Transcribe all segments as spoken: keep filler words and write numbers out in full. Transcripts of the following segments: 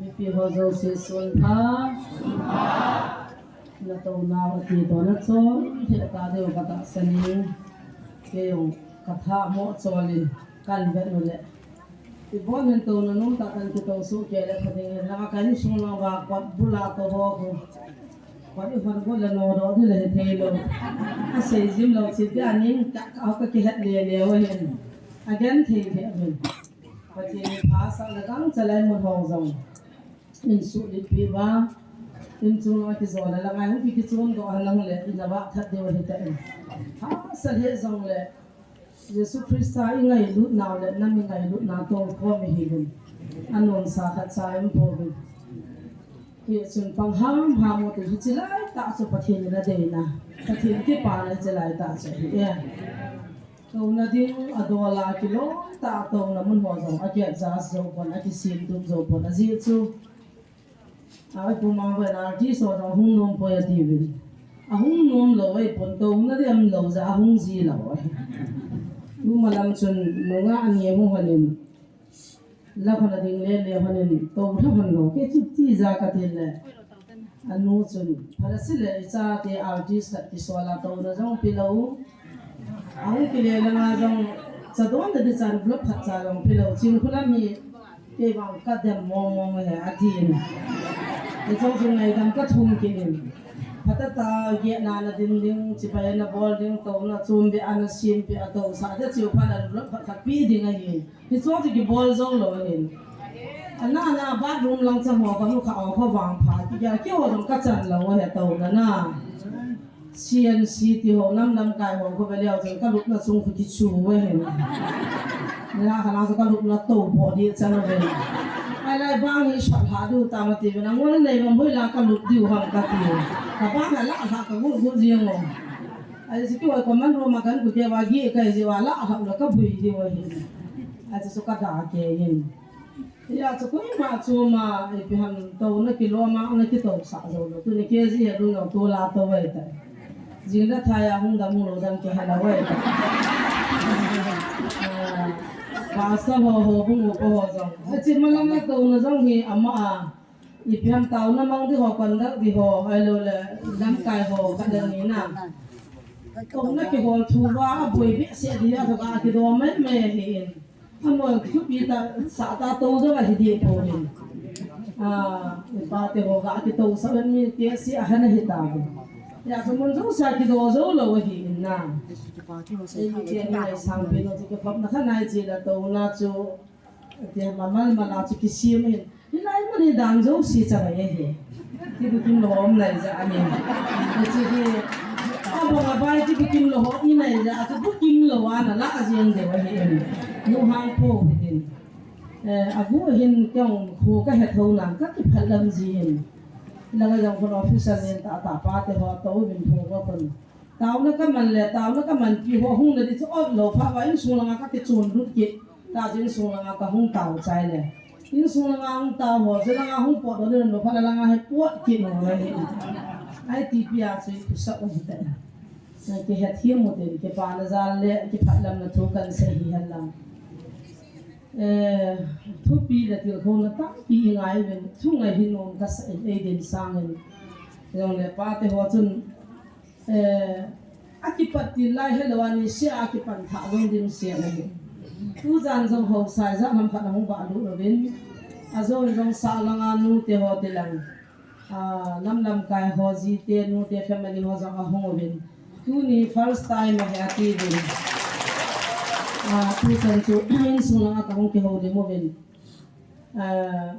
Mipi ho jouse sun pha. Natouna ati to nachon, he ta deu ka tahsan in. Kei jong katha mo cholin kan vet u le. Ibon hin touna nom tah kan kitoh soh kei le pha ding hin. Langa kan sung langa kot bula to ho ko. Kot i hon ko le nodoh di le hithei lou. Asei jim lou chi ti aning ka, ka, ka kihet le le u hin. Agenthei le u hin. Pathen in pha sah le gangchal a imu ho jong. Insung lippi uva, insung langa kijona langa hung kichon doh a lang le, ina vah that diu ahi ta in. Hahsa lheh jongle, Jesu Christa i ngailut nau le, nam i ngailut nau tong khom i hi lun. Anon sa khat sa em po vin. Hichun pang ham ham u ti hichi lai tah chu Pathen in adei na. Pathen kipana hichi lai tah chu ahi e. Touna ding a dol a kilom tah touna mun ho jong a ki adjust jou pon, a kisem tup jou pon, ajeh chu. Ai, pu mang ven artist ho jong hung nom poi ati uvin. Ahung nom lou ahi pon, touna ding um lou jeh a ahung ji lou ahi. Tuma lam chun nungah ani ahung hon in. La hon a ding le le hon in, to la hon lou, kei chu ti ja ka ti le. Anu chun, phala si le, i chate artist khat kisol a touna jong pe lou. Ahung kile langa jong, cha don te di chan vlog khat cha jong pe lou. Chin khu lam hi, kei vang ka dem mong mong le, ati in. Kei jong chu ngaidam ka thum kit in. Phatah tah, geh na na din ding, chibai na bol ding, touna chom be ana sem be a tousah, te chiu phat a vlog khat khat pe ding ahi. Hichu chu kibol jou lou ahin. Ana, ana, bathroom lang chan ho, ka nu kha o, kho vang pha, ki, ki, keiho jong ka chan lou ahi touna na. C N C ti ho, nam lamkai ho, kho ve leu chun ka lupna chung khu kichu ahin. Na kha na ka lupna to bo di chan ahin. Ai lai bang hi sat ha diu tam ati ve na, ngol nei bang hoi la ka lup diu ham ka ti. Ka bang la la ka gu gu jing o. Ai, chu kihoi common room a kan kute va gi kai ji va la ha la ka bui ji va hi. Ai, chu ka da ke in. Ya, chu koima chu ma, ipi ham touna kilom a, na kitousah jou lou. Tuni K G he lu jong tu la to vai ta. Jing la thai a hung dam hung lou dam ke ha la vai ta. Ah, pastor ho ho bung ho ko ho jong. Ai, chu ma lang na touna jong hi ama a. Ipi ham taona mang di ho, conduct di ho, ahilou le, lamkai ho, khat le ni na. Touna kihol thu va, aboi behseh di a, thoka kido mai mai ahi in. Amol thupi ta, sa ta to jo ahi di po in. Ah, i pa te ho ka kitousah mi te si a hana hi ta. Ya, so mun jo sa kido jo lou ahi in na. Ei mi te ni sang pe no ti ke pap na kha nai chi la touna chu. Ati, mamal mala chu kisem in. Hilai mun hi dan jouse cha bai ahi. Ti bukim lou um nai ja ahi. Ti hi, abang abai ti bukim lou ho i nai ja, ati bukim lou a na la a jeng deu ahi in. Nu hang po hi din. Eh, agu hin kong khu ka he thou nan ka kiphat lam ji in. Langa jong kon official nen ta ta pa te ho to min pho ko kon. Taona ka man le, taona ka man pi ho hung na di chu ot lou pha va insung langa ka kichun lut kit. Ta chu insung langa ka hung tao chai le. Insung langa hung tao ho, chu langa hung pot lou le lou pha la langa he pot kit lou le. Ai ti pi a chu i pu sa o hi ta. Na kihet hi mo te, kipa na jal le, kiphat lam na thu kan sei hi hen lang. Eh, thupi le tilkhouna tampi i ngai uvin, thu ngai hi nom ka sa in, ei din sang in. Jong le pa te ho chun, Eh, akipat til lai helou a niseh a akipan thah jong dimset ahi. Tujan jong haosa ijat ham khat ahung vah lut uvin. Ajon jong sah langa nu te ho te lang. Ah, lam lamkai ho ji te, nu te family ho jong ahung uvin. Tuni first time ahi ati uvin. Ah, tuchan chu insung langa kahung kihoulim uvin. Ah,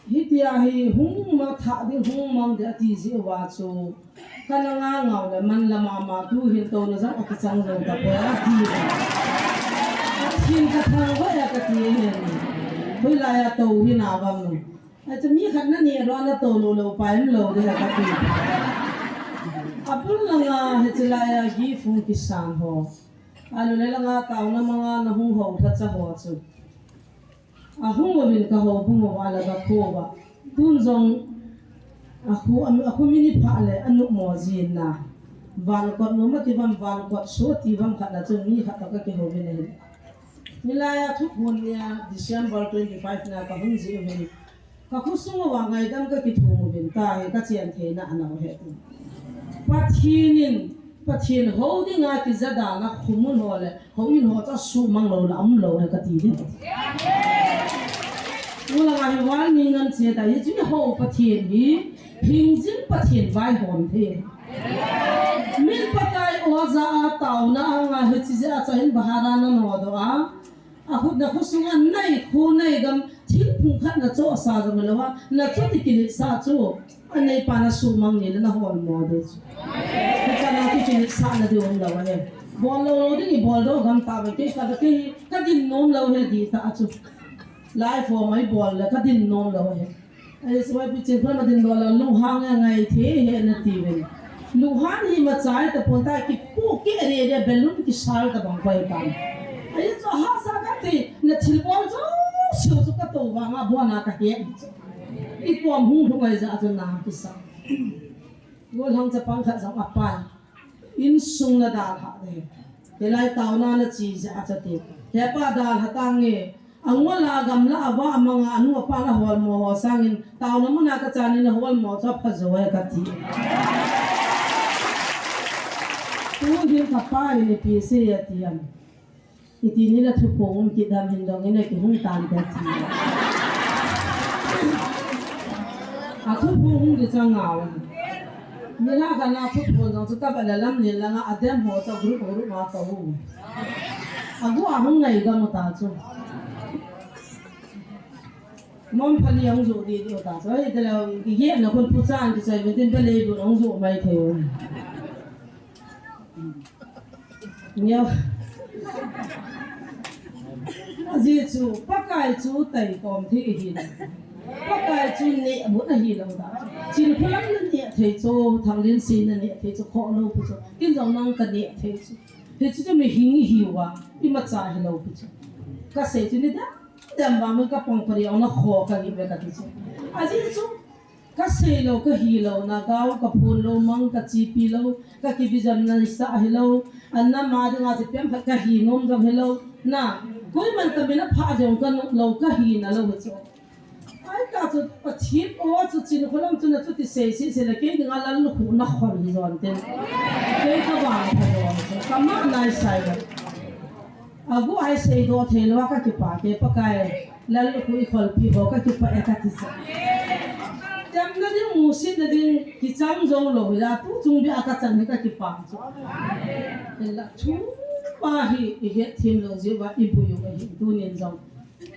Hitia hi hung ma thah ding, hung mang ding ati jeh uva chu. Ka na nga ngau le man la mama tu hin touna jong akichang jou tapoi ati. Ka thin ka thang hoi a kati hin. Hoilai a tou hi na bang. Achu mi khat na ni ro na tou lou lou pa em lou ding a kati. Abul langa hiche lai a gift hung kisan ho. Alu le langa taona manga na hung hou tha cha ho chu. Ahung uvin ka houbung uva la ka kho uva. Tun jong akhu, akhu mi ni pha le anu mo jin na. Vankot nom ati uvam, vankot so ati uvam khat na chun mi khat toh kakihou uvin ahi. Nilai a thuphon nia December twenty-five na kahung jih uvin. Ka khosung uva ngaidam kakithum uvin, tahi kachen theina ana uhe. Pathen in, Pathen hou dinga kija dan a khomun ho le houin ho chu asuhmang lou le aum lou ahi kati ding. Nilai a hi warning ngan che ta, hichu ihou Pathen hi, hingjing Pathen vaihom thei. Min Pakai oja a taona anga hiche jeh a chu hin bahara na nodoh a. Akhut na khosunga nai khu nai gam thingphung khat na chohsa jong lou a, na chuti kiletsah chu aneipa na suhmang ni le na holmo ding chu. Hicha na chu kiletsahna ding um lou ahi. Bol lou lou ding i boldoh gam tauve, kei ka, kei ka din nom lou ahi ding tah chu. Live ho mai bol le ka din nom lou ahi. Ahi, soi pi chin pha ma din lou la, lunghang a ngai thei ahi nati uvin. Lunghang hi machai tapon ta, kipu ki re re balloon kisal tabang koi tan. Ahi, chu hahsa kati, na thilbol jouse chu kato vanga bona kahe. I kom hung hung ahi jeh chun na kisa. Golhang chapang khat jong apan. Insung na dalha de. Hilai taona na che jeh a chu ati. Hepa dalha tange. Angol a gamla a vah manga anu apa na holmo ho sangin taona muna kache ni na holmo chu apha jo e kati. Tuhin kapa hin ipi sei ati am. Iti ni la thuphon um kit dam hin dong in akihung tan kati. A thuphon hung di chang ngau. Nilai a kana thuphon dong chu kaba la lam ni langa adem ho chu group group ma ka hu. Agu ahung ngai gam ta chu. Mom phani ahung jo di di ta chu. Ai, tela ye na kun pu chan ki chai metin ba le du ahung jo mai thei. Nio. Ajeh chu, Pakai chu taikom thei ahi. Pakai chu neh mun ahi lou da. Chinkholam na neh thei chu, Thanglinsei na neh thei chu, khoh lou pu chu. Kin jong nang ka neh thei chu. Hichu chu mihing ihiuva, imacha hilou pi chu. Kasei chu ni da, dem ba mun ka pang pari ong na kho ka hi ve kati chu. Ajeh chu, Kasei lou, kahi lou, na gao, kaphon lou, mang, kachepi lou, kakivision na sa hilou, anna ma dinga chu pem khat kahi nom jong hilou, na, koiman kamin apha jong kanom lou, kahina lou chu. Ai, ka chu Pathen o chu Chinkholam chu na chuti sei sei sei le kei dinga lallukhuh na khon hi jon ten. Kei kavangpha jon chu, kama nai sai lou. Agu ai seidoh thei lou a kakipah, kei Pakai, lallukhuh i kholpi ho kakipah e kati sa. Temna ding, musitna ding, kichang jou lou hi la, tu chung beh a kachan hi kakipah chu. Hinla, thu pa hi, i hetthem lou jeh uva, i boi u ahi, tunin jong.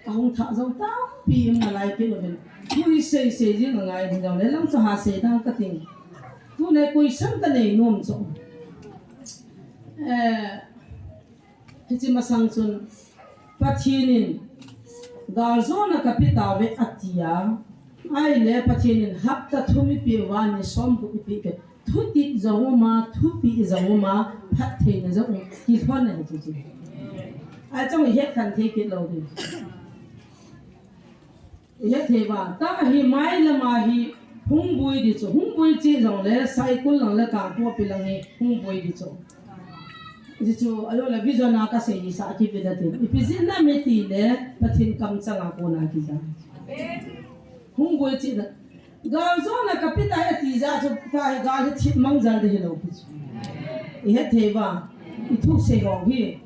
Ahung thah jong tampi um nalai kit uvin. Thu i sei sei jing angai hin jong le, lang chu ha sei dang kating. Tule question kanei nom chu. Eh, Hiche masang chun, Pathen in, galjona kape tauve ati a, ahile Pathen in hapta thum eipeh uva, ni somgup eipeh uve. Thutep jong um a, thupeh jong um a, phattheina jong um, kilhon ahi chu chu. Ahi chun ihet khen thei kit lou ding. Ihet thei uva, tua hi mailam a hi hung boi ding chu, hung boi cheh jongle, Saikul lang le Kangpokpi lang hi hung boi ding chu. Hichu, ahilou le vision a kasei hi sa kit uvin atin. Ipi jeh ham itile, Pathen kamchang a kona kija. Hung boi cheh na. Galjona kape tai ati jeh chu, tua hi gal hi thip mang jal ding hilou pi chu. Ihet thei uva, i thusei ho hi.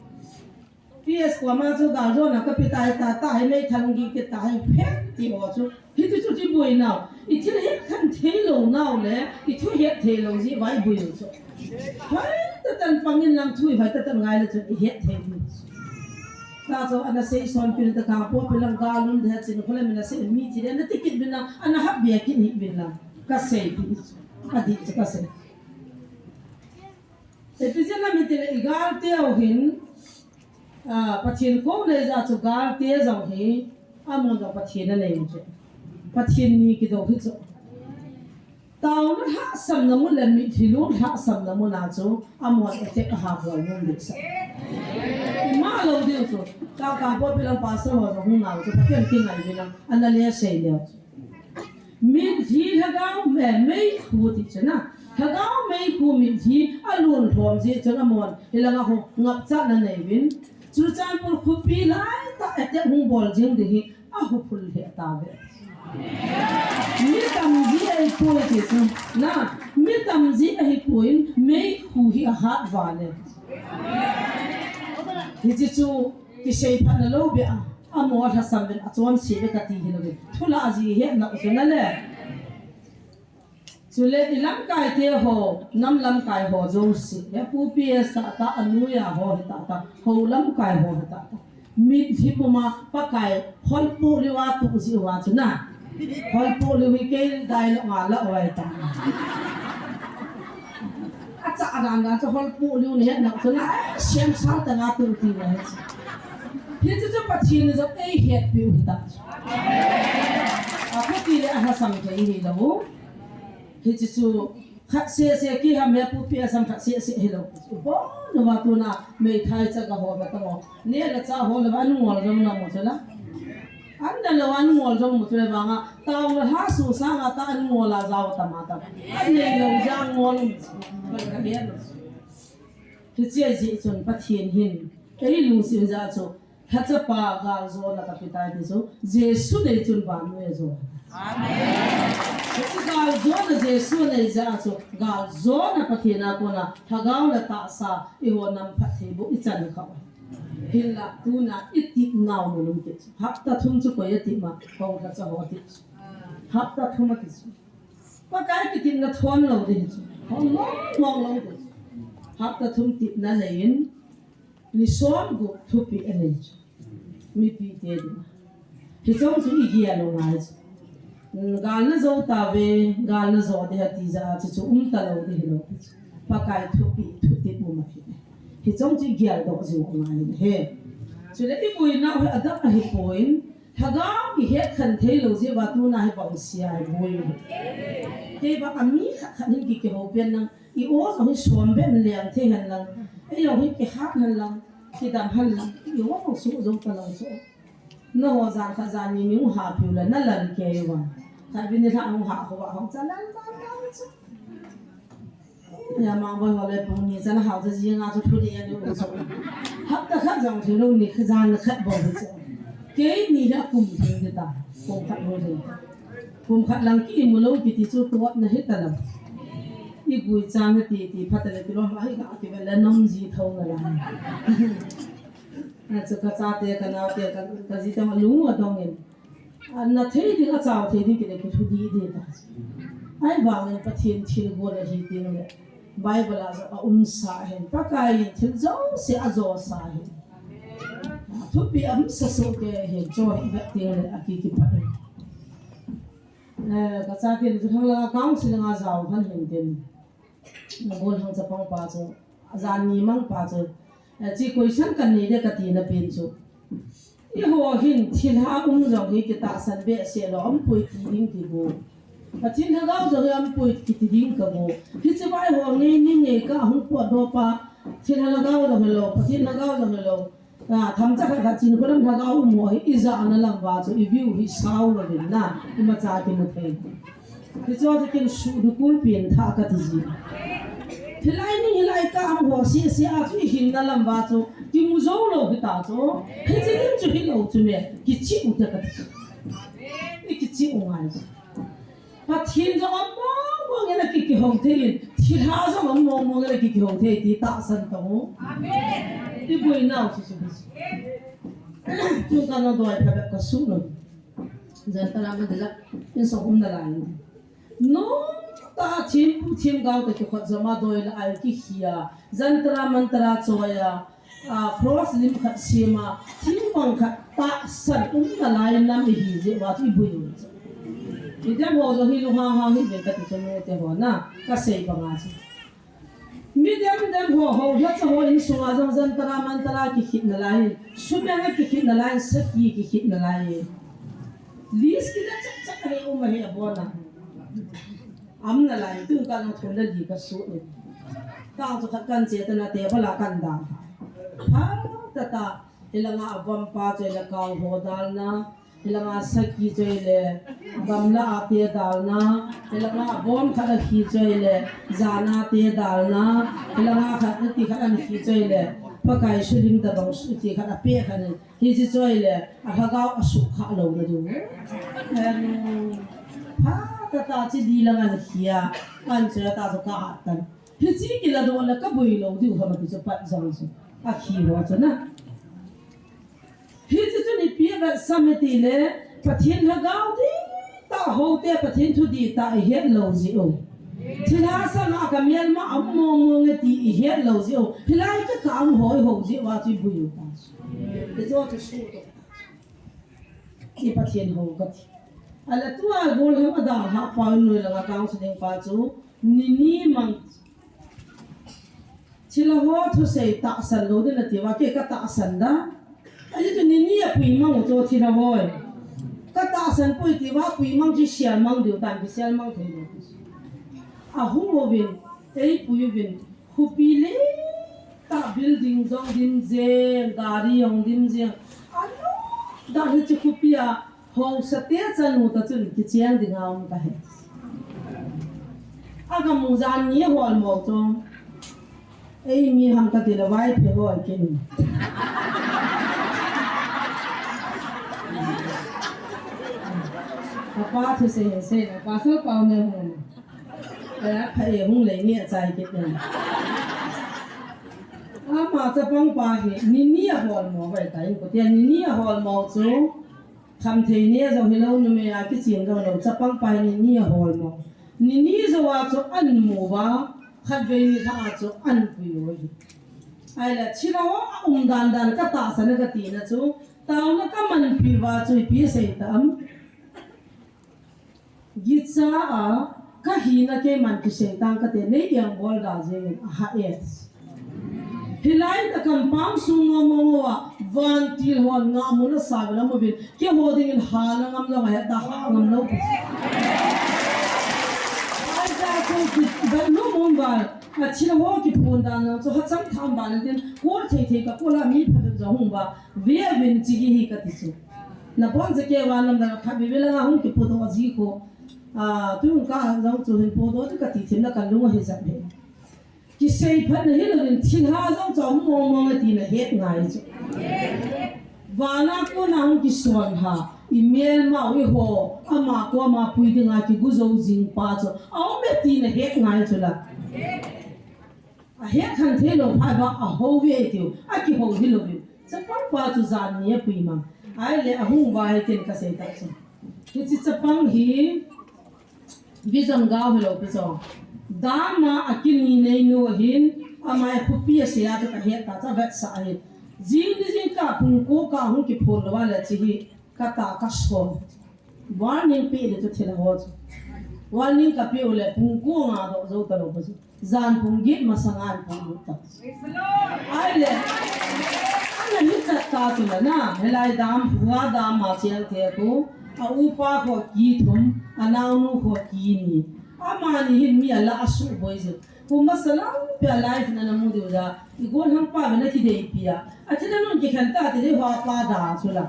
P S Kuama chu galjona kape tai ta, tua hi meithal hung gin kit ta hi phet ti ho chu. Hiti chu chi boi nau. I thil het khen thei lou nau le, i thu het thei lou jeh uva i boi u chu. Hoitah tah in pang in lang thu hoitah tah in ngai le chu i het thei u. Tua chu ana sei son pin ta Kangpokpi lang gal um ding Chinkholam in asei mi thi le na ti kit uvin lang, ana hap bia kit hih uvin lang. Kasei pi. Adih chu kasei. Ipi jeh ham itile i galte u hin, ah, Pathen kou nei jeh chu galte jong hi, amun jong Pathen anei u chu. Pathen ni kidou hi chu. Taona lhahsamna mun le mitlhi lut lhahsamna mun a chu, amun attack aha bol nom ding sa. Ima lou ding chu, ka Kangpokpi lang pastor ho jong hung nau chu, Pathen kingai uvin lang, ana le sei leu chu. Mitlhi lhagao me, meikhu ti chu na. Lhagao meikhu mitlhi alun lhom jeh chun amon hilanga hung ngapchatna nei uvin. Churachandpur khopi laitah attack hung bol jing ding hi ahuphul lheh tauve. Mi tam jeh ahipoi ti chu. Na, mi tam jeh ahipoi, meikhu hi ahat vale. Hiche chu kisei phatna lou beh a, amaho lhasam uvin achonse beh kati hilou ve. Thulah jeh hetna u chu nale. Chule i lamkai te ho, nam lamkai ho jouse, he Pu P S tahtah, anuiya ho hitahtah, ho lamkai ho hitahtah. Mitlhi puma Pakai holpoh liu a tuh jeh uva chu na. Holpoh liu hi kei dai lou nga la oi ta. Acha dan dan chu holpoh liu ni hetna chu na. Siam sal tah nga tuh ti na he chu. Hichu chu Pathen in jong eihetpiu hita chu. Akhuti le alhasam thei hilou. Hiche chu khat seh seh kiham he Pu P S ham khat seh seh hilou. Bon uva tuna meithai cha ga ho ba ta mo. Ne la cha ho le ba nu ngol jong na mo chu la. An na lo an ngol jong mo chu le vanga. Tao la ha su sa nga ta an ngol a jao ta ma ta. An nei lou jang ngol. Ba ka ne lo. Hiche jeh chun Pathen hin. Ei lungset jeh chu. Lhachapa galjona kape tai ti chu, Jesu nei chun vannoi ajo. Amen. Hiche galjona Jesu nei jeh a chu, galjona Pathen a kona, lhagao le tahsa, eiho nam phattheiboh ichan khah u. Hinla tuna itep nau mun um kit chu. Hapta thum chu koi atep ma, hung lhacha ho atep chu. Hapta thum ati chu. Pakai kitepna thon lou ding chu. Thon lou, lou, lou ding chu. Hapta thum tepna nei in, Ni som gup thupeh anei chu. Mipi te dinga. Hichong chu igel u ngai chu. Gal najo tauve, gal najo ding ati jeh a chu chu umta lou ding hilou. Pakai thupeh, thutep um ahi. Hichong chu igel doh jing u ngai ahi. Chule iboinau hi adang ahipoi. Lhagao ihet khen thei lou jeh uva tuna hi bang sia hi boi. Kei vang a mi khat khat hin ki kihou pen lang, i o jong hi som beh in leng thei hen lang, ei jong hi kihat hen lang, kidam hen lang, i o jong suh jong ta lang suh. Nangho jan khat jan ni mi hung hahpiu le na lal kei uva. Khatvei nilhah hung hah kho uva hung cha lal lal lal chu. Nia, Mangboi ho le pung ni chan hao cha jing a chu thu ding ani u chu. Hapta khat jong thei lou ni kha jan khat bou hi chu. Keini hi akum theng ding ta. Kum khat bou theng. Kum khat lang ki imu lou kiti chu tuatna hita lou. Igui chang na ti ti phat le kilom a hi ka kive le nom ji tho na la. Achu kachate kanaote ka, kaji te ma lung adong in. Ana thei ding, achao thei ding kile kithu ding ding ta. Ahivangin Pathen thilgon ahi teng le Bible a jong aumsa ahin, Pakai in thil jouse ajosa ahin. Thupeh aumsa soh kei ahin, chu hi vet teng le aki kipah ahi. Eh, kachate chu thang langa council langa jao khan hin tin. Nabol hang chapang pa chu, ajan ni mang pa chu, eh, chi question kan nei de kati na pen chu. Eiho hin thilha um jong hi kitahsan behseh lou, aumpoi ti ding kigo. Pathen lhagao jong hi aumpoi kiti ding kago. Hiche vai ho ngei ni ngei ka hung potdoh pa, thilha lhagao jong hilou, Pathen lhagao jong hilou. A, themcha khat khat chin kholam lhagao um ho hi ijat na lam uva chu i view hi sao louvin na, imacha kimu thei. Hichu chu kin suh du kul pen tha kati ji. Hilai ni hilai ka um ho seh seh a chu i hinna lam uva chu kimu jou lou hita chu. Hiche ding chu hilou chu me, kichih u te kati. I kichih u ngai. Pathen jong among mong in aki kihou thei in, thilha jong among mong in aki kihou thei ti tahsan tao. Amen. Iboinau chu chu. Chungkah na doi phabep kasuh lou. Jantar a ma dila, insung um nalai. Nomtah a thempu themgao toh kikhot jom a doi la a kikhia. Jantar mantar a choi a. A, cross lim khat sem a, thingpang khat tahsan um nalai nam ihi jeh uva chu iboi u chu. Midang ho jong hi lunghang hang hih uvin kati chu nute ho na, kasei banga chu. Midang dang ho, ho, lhacha ho insunga jong jantar mantar a kikhit nalai, sumeng a kikhit nalai, saki kikhit nalai. List kila chak chak ahi um ahi abona. Aum nalai, tun ka nung thum le li kasuh in. Tang chu khat kan che tana table a kan dan. Pha tata, hilanga avom pa chu ila kal ho dalna, Hilanga saki choi le, gamla a te dalna, hilanga bom khat a khi choi le, jana te dalna, hilanga khat a ti khat a khi choi le, Pakai sulim tabang su ti khat a pe khat a, hi chi choi le, a lhagao a sukha lo na du. Em, pha ta ta chi di langa na khia, an choi ta so ka hat tan. Hi chi kila do le ka bui lo diu ha ma ti chu pat jang chu. A khi ho chu na. Hichu chu ipi a vetsam e ti le, Pathen lhagao dihtah ho te, Pathen thu dihtah i het lo jeh u. Thilha sanga ka melma a um mong mong e ti i het lo jeh u. Hilai ka ka um ho i ho jeh u a chu i bui u ta. Ti chu chu su to. I Pathen ho ka ti. A le tua gol hem a dang ha pa noi langa counseling pa chu ni ni mang Thilha ho thusei tahsan lo ding nati uva, kei ka tahsan da. Ahi chu ni ni a pui mang u chu thilha ho. Ka tahsan pui ti uva, pui mang chu sial mang diu tan, ki sial mang thei lo. A hung uvin, ei pui uvin, khopi le ta building jong dim jeng, gari jong dim jeng. A lo, da hi chu khopi a, Haosa te chanu ta chun kicheng ding a um ta he. A ka mu jan ni hol mo chong. Ei mi ham ka ti la vai phe hol ke ni. Ka pa thu se he se na pa so pa ne hol. Ka pha e hung le ni a chai ke ni. Ama chapang pa hi ni ni a hol mo vai ta in ko ti ni ni a hol mo chu. Khamthei ne jong hilou, numei a kichim jong lou, chapang pa hi ni ni a hol mo. Ni ni jou a chu an mu uva, khatvei ni lha a chu an pui u ahi. Ahile, thilha ho a um dan dan ka tahsan a ka tina chu, taona ka manpi uva chu ipi asei ta am. Gicha a, ka hina keiman kisei tang ka te, nei iang bol da jeng in a ha e. Hilai ta kan pang sung ngo mo ngo a, vantil hon nga mun a sa vela mo vin, keiho ding in ha na ngam lo, ha ta ha ngam lo. Ai ta ko ki, ba nu mun ba, a thilha ho kiphun dan na, chu ha chang tham ba na tin, kol thei thei ka kol a mi pha jo hung ba, ve vin chi hi ka ti chu. Na bon je kei va nam da pha ve ve la nga hung kipu do ji ko. A, tu ka jong chu hin po do ka ti thim na ka lung a hi jat he. Kisei phat na hi lo din thilha jong chu mong mong a ti na het ngai chu. Vana kona hung kison ha, i melma u i ho, ama koma pui dinga kigu jou jing pa chu. A um e ti na het ngai chu la. A het khan thei lou phat uva a ho ve tiu, a kiho hi lou ve. Chapang pa chu jan ni a pui mang. Ahile a hung uva hi tin ka sei ta chu. Hiche chapang hi vision gao hi lou pi chu. Dam a a kini nei nu hin, ama e khopi a sei a chu ka het ta chu a vetsah hi. Jing ni jing ka pung ko ka hung kiphon lou a le chi hi. Ka ta ka son. Warning pe le chu thilha ho chu. Warning ka pe u le pung ko nga do jou ta lou ba chu. Jan pung get masang an pung lut ta. Ahile. Ana hi chat ta chu la na. Hilai dam, hua dam a cheng te ko. A upa ko ki thum, a naonu ko ki ni. Amani hin mi a la a su boi jing. Kum masa lampi a live na na mu diu da. I gon hang pa ve na kideipi a. A thina nun kikhen ta ti dei hua pa da chu la.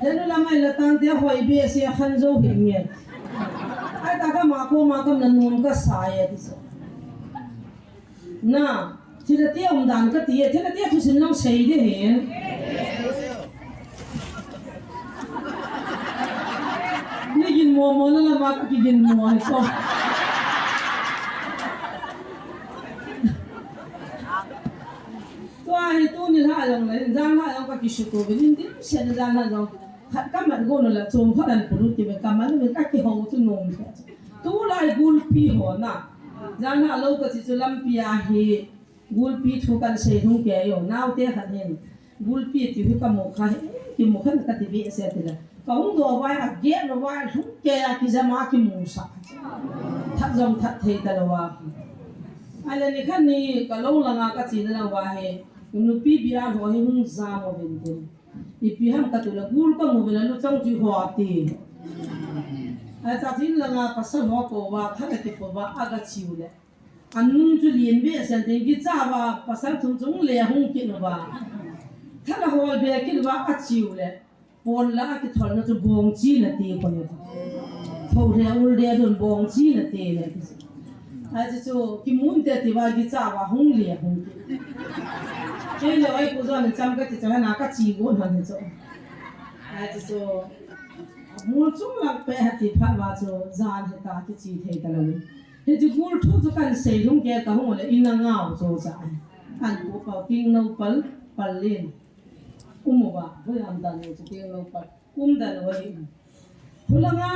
Denu lamai la tang te hoi be se a khan jou hi nge. Ai ta ka ma ko ma kam na nun ka sa ye ti so. Na, thina te um dan ka ti ye, thina te thusim nang sei de he. Ni gin mo mo na la ma ki gin mo so. Tua hi tuni lha jong le, jan lha jong ka kisuto ve, nin dim sen jan lha jong. Khat ka mat go no la chom khat an pulu ti ve ka man ve ka kiho chu nom. Tulai gulpi ho na. Jan lha lou ka chi chu lampi a hi. Gulpi thu kan sei lhung kei o, naote khat hin. Gulpi ti hi ka mu kha hi, kimu khan ka ti behseh ti la. Ka hung doh vai, a gate lou vai, lhung kei a kijam a kimu sa. That jong that thei ta lou a. Ahile ni khan ni ka lou langa ka chena lou va hi. Nupi bial ho hi hung jam uvin tin. Ipi ham ka ti la, gul ka mu ve la, luchang chu ho ti. Ahile chachin langa pasal ho ko va, that a ti ko va, a ka chi u le. Anung chu lien behseh in tin kicha va, pasal thum chung le hung kit uva. Thala hol be kit uva achiu le. Pon la a kitholna chu bong chi na ti ko ni. Tho le ul de don bong chi na ti le. Achi chu kimun te ti va kicha va hung le hung. Kei le oi pu jon cham ka ti cha na ka chi go na ni chu. Achi chu mul chung lang pe ha ti pha va chu jan he ta kichi thei ta lo. Hichu gul thu chu kan sei lung ke ka hung le in a ngau chu cha. Kan pu pau ting no pal pal lin. Um uva, hoi ham dan u chu ting lo pat. Um dan u hi. Hulanga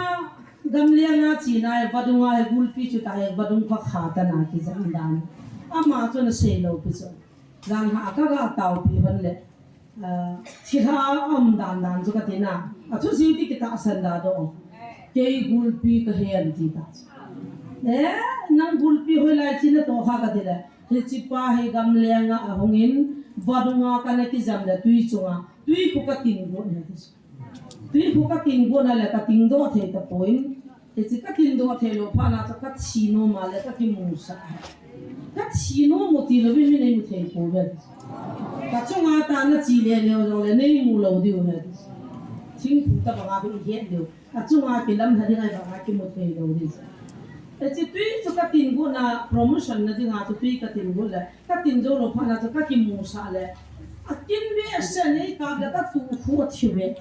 gamlianga china e vadunga e gulpi chu ta e vadung kha kha ta na kijam dan. Ama chu na sei lo pi chu. Dan ha ka ga tau pi hon le. Ah, thilha um dan dan chu ka ti na. A thu jing ti kitahsan da do. Kei gulpi ka he an ti ta. Eh, nang gulpi hoi lai chi na to ha ka ti le. Hichi pa hi gamlianga ahungin, vadunga kana kijam le tui chunga, tui khu ka tin go na ti. Tui khu ka tin go na le ka tin do thei ta poi. Hichi ka tin do thei lo pha na chu ka thi nom a le ka kimusa. Ka thi nom u ti lo mi nei mu thei po ve. Ka chunga ta na chi le le lo le nei mu lo diu he. Thing khu ta ba ga bi het diu. A chunga kilam na ding ai banga kimu thei lo ding. Hichi tui chu ka tin go na promotion na dinga chu tui ka tin go le. Ka tin jo lo pha na chu ka kimusa le. A kin be a se nei ka le ka tu khu thi ve.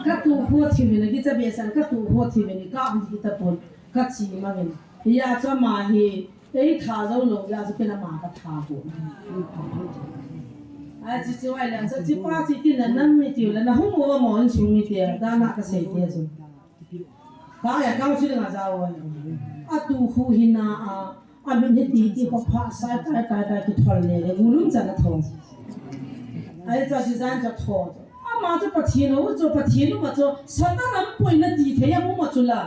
Ka tu khu thi ve le kicha be san ka tu khu thi ve ni ka am ki ta pon. Ka chi ma ngen. Ya chu ma hi Ei tha zo lo ya chu kena ma ka tha ko. Achi chu ai la chu chi pa chi ti na nam mi ti la na hung mo mo in sung mi ti da na ka sei ti chu. Ka ya kang chu nga za o. A tu khu hi na a a min hi ti ti ko pha sai kai kai kai ki thol le le gulum cha na thon. Ai cha chi zan cha thon. Ama chu Pathen u chu Pathen u ma chu Satan am poi na ti thei a mu ma chu la.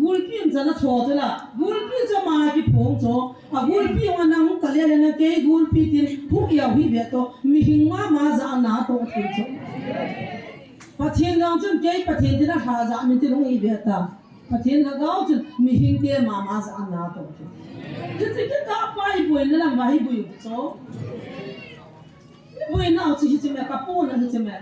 Gulpi um cha na tho chu la. Gulpi chu ma ki phong chu. A gulpi u na hung ka le le na kei gulpi tin hu ya hi ve to. Mi hing ma ma za na to thei chu. Pathen gang chun kei Pathen tin a ha za mi tin hung i ve ta. Pathen lhagao chun mihing te mama ja ana to. Hiche kikah pa hi boina lam va hi boi u chu. Hi boina u chu hiche me ka pona hiche me.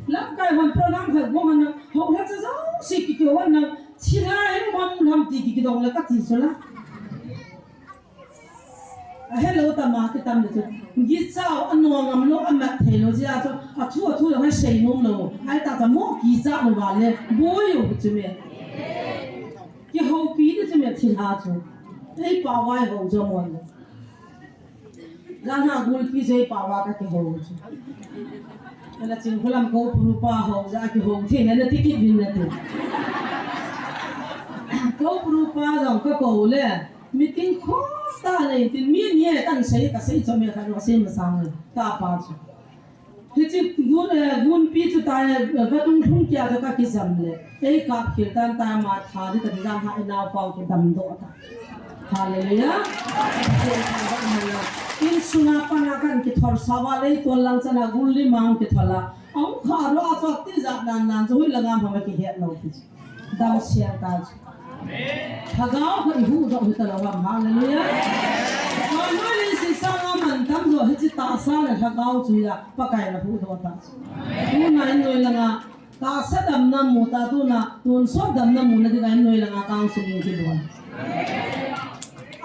Lamkai hon program khat bong hon ho la cha jouse kikihou hon, thilha hi um ham ti kikidong le kati chu la. Ahelou tama kitam le chu. Gichao anong ngam lou, amat thei lou jeh a chu. Athu athu jong asei nom lou. Ahi ta ta mo kicha lou vale. Boi u chu me. Kihoupi ni chu me thilha chu. Ei pa vai hou jo mon. Jan ha gulpi jei pa va ka kihou chu. Ana ching khulam ko puru pa hou ja kihou thei na ti kit vin na ti. Ko puru pa jong ka ko le. Meeting khom ta nei tin mi ni e kan sei ka sei chom e ka lo sei masang ta pa chu. Hiche gun, eh, gunpi chu ta, eh, vadung lhung kia chu ka kijam le. Ei kap khel tan ta ma tha di ka di jang ha inao pau kidam doh ta. Hallelujah. Insunga pana kan kithol sava lei tol lang chana gul li mang kithol a. Ang kha ro a chok ti jat nan nan chu hui langa ma kihet lo ti. Dam siang ta chu. Lhagao kha i huhdoh hita lou ham. Hallelujah. Koi noi le si sanga mantam jo hiche tahsa le lhagao chu ila Pakai la huhdoh ta chu. Tuna in noi langa tahsa damna mu ta tuna tonsot damna mu na dinga in noi langa kang sung in kidon.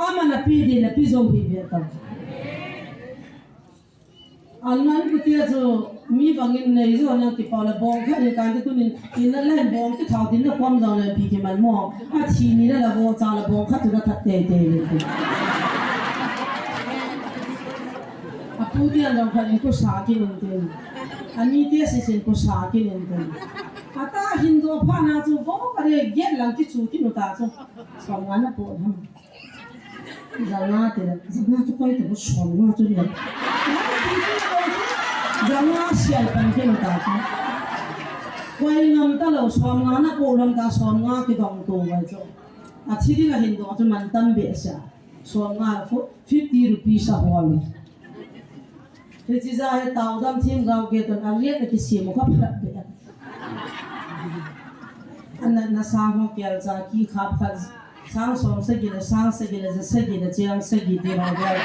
Ama na pi di na pi jo hi ve ta. An nan kutia chu mi bangin nei jo na kipau le bong khat ni kan ti tunin in la len bong kithau tin na kom jong le pi kiman mo. Athi ni la la bong cha la bong khat chu la that tei tei le ti. Apu ti an jong khat in ku sa kin in tin. Ani ti si sin ku sa kin in tin. Ata hin do pha na chu vo ka re get lang ki chu ki nu ta chu. Som nga na po ham. Janga te, janga chu koi te, som nga chu le. Janga sial pan ke ta chu. Koi ngam ta lou, som nga na ko lam ta, som nga kidong to ngai chu. Athi ding ahin dong chu mantam behseh a. Som nga khu fifty rupees a hol. Hiche ja hi tao dam thim gao ke ton a riat a kisem u kha phat be. Ana na sang ho kel cha ki khap khat sang som sagi le sang sagi le ja sagi le chiang sagi ti ho kel.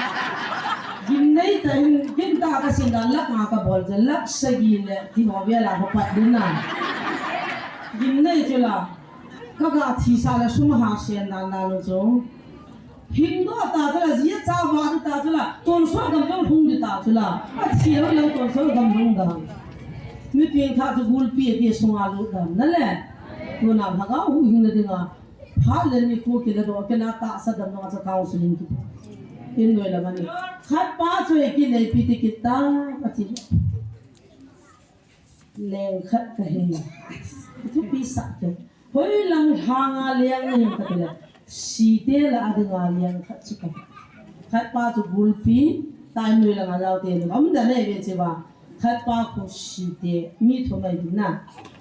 Gimnei ta hin, gimta ka sin dan lakh nga ka bol je, lakh sagi le ti ho vel a ho pat din na. Gimnei chu la, ka ga thi sa la sum ha sen dan dan chu. Hing do ta chu la, zia cha va ta chu la, tonsot gam jong hung di ta chu la. A thi lo lo tonsot gam hung da. Mi pin kha chu gulpi ti sunga lut dan na le. Tuna lhagao hung hing na dinga. Phat le nikho kila doh, kila tahsa damlou a chu counseling kibol. In noi la mani. Khat pa chu ei kineipi ti kit ta, ati. Leng khat ka he. Thupi sa ke. Hoilang lhang a leng na him ka ti le. Site la a dinga leng khat chu ka. Khat pa chu gulpi, tai noi la nga lau te ni. Am da nei ve che ba. Khat pa khu site, mi thum ei ding na.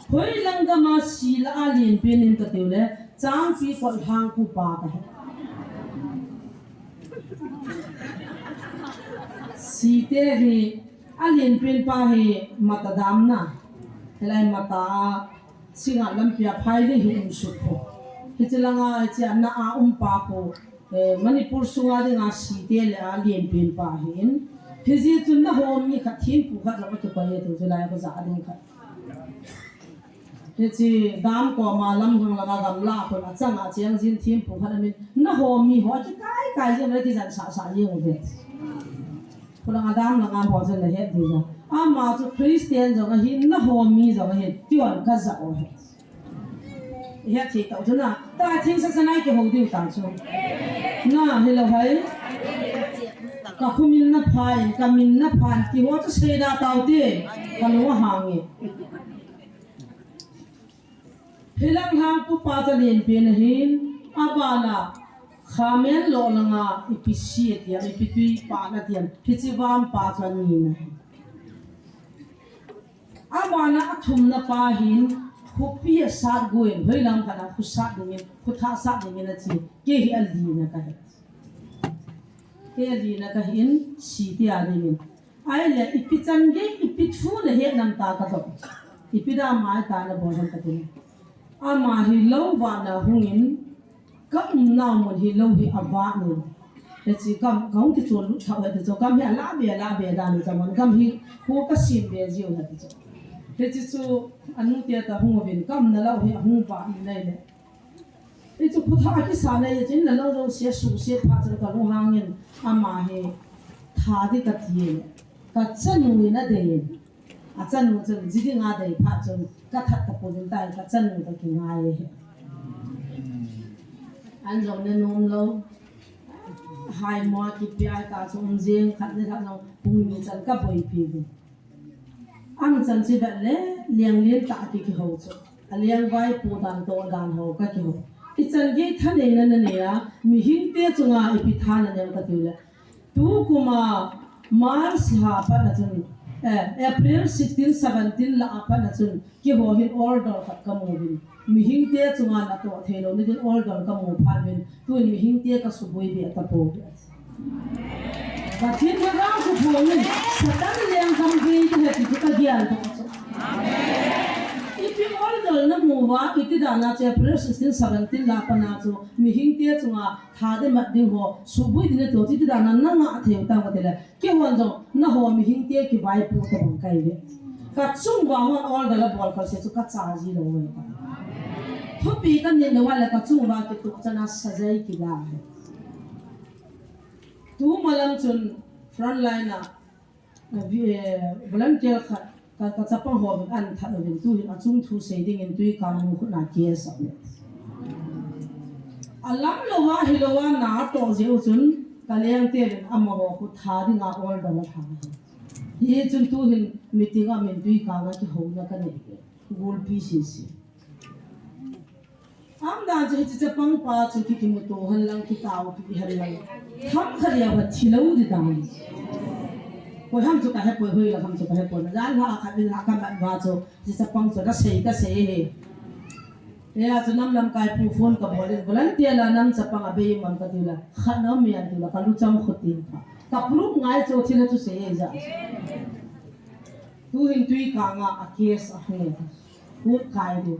Hoilang gam a si la a lienpen in ka tiu le, Changpi Kolhang khu pa ka he. Site hi, a lienpen pa hi Mata dam na. Hilai Mata a, singa lampi a phai le hi um sut khu. Hiche langa, hiche a na a um pa khu. Eh, Manipur sunga dinga site le a lienpen pa hin. Hijeh chun na ho mi khat thempu khat jong a kikoi e tu chu lai a ko ja ding khat. Hiche dam koma lam hang langa gamla khun a chang a cheng jin thempu khat a min. Na ho mi ho a kikai kai jin a kijan sa sa jing u ve. Khulanga dam langa ho jin la het ding ja. Ama chu Christian jong ahin, na ho mi jong ahin. Kion ka ja u he. He thei tau chu na. Ta thing sa sa nai kihou diu ta chu. Na, hilou hai. Ka khu min na phan, ka min na phan, ti ho chu sei da tau te. Ka lung a hang e. Hilang lhang pu pa cha lienpen ahin, abana, khamen lo langa, ipi si atiam, ipi tui pa na tiam, hiche vam pa chu ani na. Abana athumna pa hin, khopi a sat guin, hoilang khat a khu sat dingin, khu tha sat dingin achi, kei hi alina ka hi. Kei alina ka hin, site a dingin. Ahile, ipi chan gei, ipi thu na het nam ta ka doh. Ipi da mai ta na bol han ka tin. Ama hi lou vah na hungin, ka umnau mun hi lou hi avah ni. Hiche kam, ka hung kichol lut thau hiti chu, kam hi ala be, ala be dan hi chu, mun kam hi khu ka sim be jiu hiti chu. Hiche chu, anu te ta hung uvin, kam na lou hi ahung vah ni nai le. Hichu khu tha kisa nei, hichun na lou lou sia su sia phat chun ka lunghangin, ama hi tha di ka ti le. Ka chanu in adei. A chanu chun ji dinga dei phat chun ka that ta pon tai, ka chanu ka kingai e. An jong na nom lou. Hai mo kipi ai ta chu um jing khat ni khat jong pung ni chan ka boipi ding. Am chan chi vet le, liang lien tah ki kihou chu. A liang vaipo dan toh dan ho ka kihou. Ichan gei thaneina na nei a, mihing te chunga ipi tha na nei em ka ti le. Tukuma March lha a pat na chun, eh, April sixteen, seventeen lha a pat na chun, kihou hin order khat ka mu uvin. Mihing te chunga natoh thei lou na din order ka mu phat uvin. Tuin mihing te ka suboi be ta pou ve. Pathen Lhagao thuphon in Satan lenggam gei ding ahi ti chu ka gel doh chu. Ipi order na mu uva, iti dan a chu April sixteen, seventeen lha a pat na chu mihing te chunga tha ding mat ding ho, suboi ding natoh chu iti dan a na ngah thei u tam ka ti le. Keihon jong, na ho mihing te kivaipo tabang ka hi ve. Ka chung uva hon order la bol kal se chu ka cha ji lou ve ta. Thupi ka nei lou a le ka chung uva kituh chan a sajai kila he. Tu malam chun front line a, eh, vi-, eh, volunteer khat ka, ka chapang ho vin an that uvin tu hin achung thu sei dingin tui ka mu khut na case a le. A lam lou a hi lou a na toh jeh u chun ka leng te vin amaho khu tha dinga order la tha. Hichun tu hin meeting a min tui ka nga kihouna ka nei. Gulpi sisi. Am dan chu hiche chapang pa chu ki kimuto hen lang, kitao pi hen lang. Kham khat a va thi lou di dan. Koi ham chu ka he poi, hoi la ham chu ka he poi. Jan ha khat in ha ka mat va chu, hiche chapang chu ka sei, ka sei he. Hia chu nam lamkai pu phone ka bol in, volunteer la nam chapang a bei mam ka ti la. Khat na mi an ti la, ka lu chang khut tin pa. Ka proof ngai chu thi la chu sei e ja. Tu hin tui ka nga a case a hung e. Kut kai di.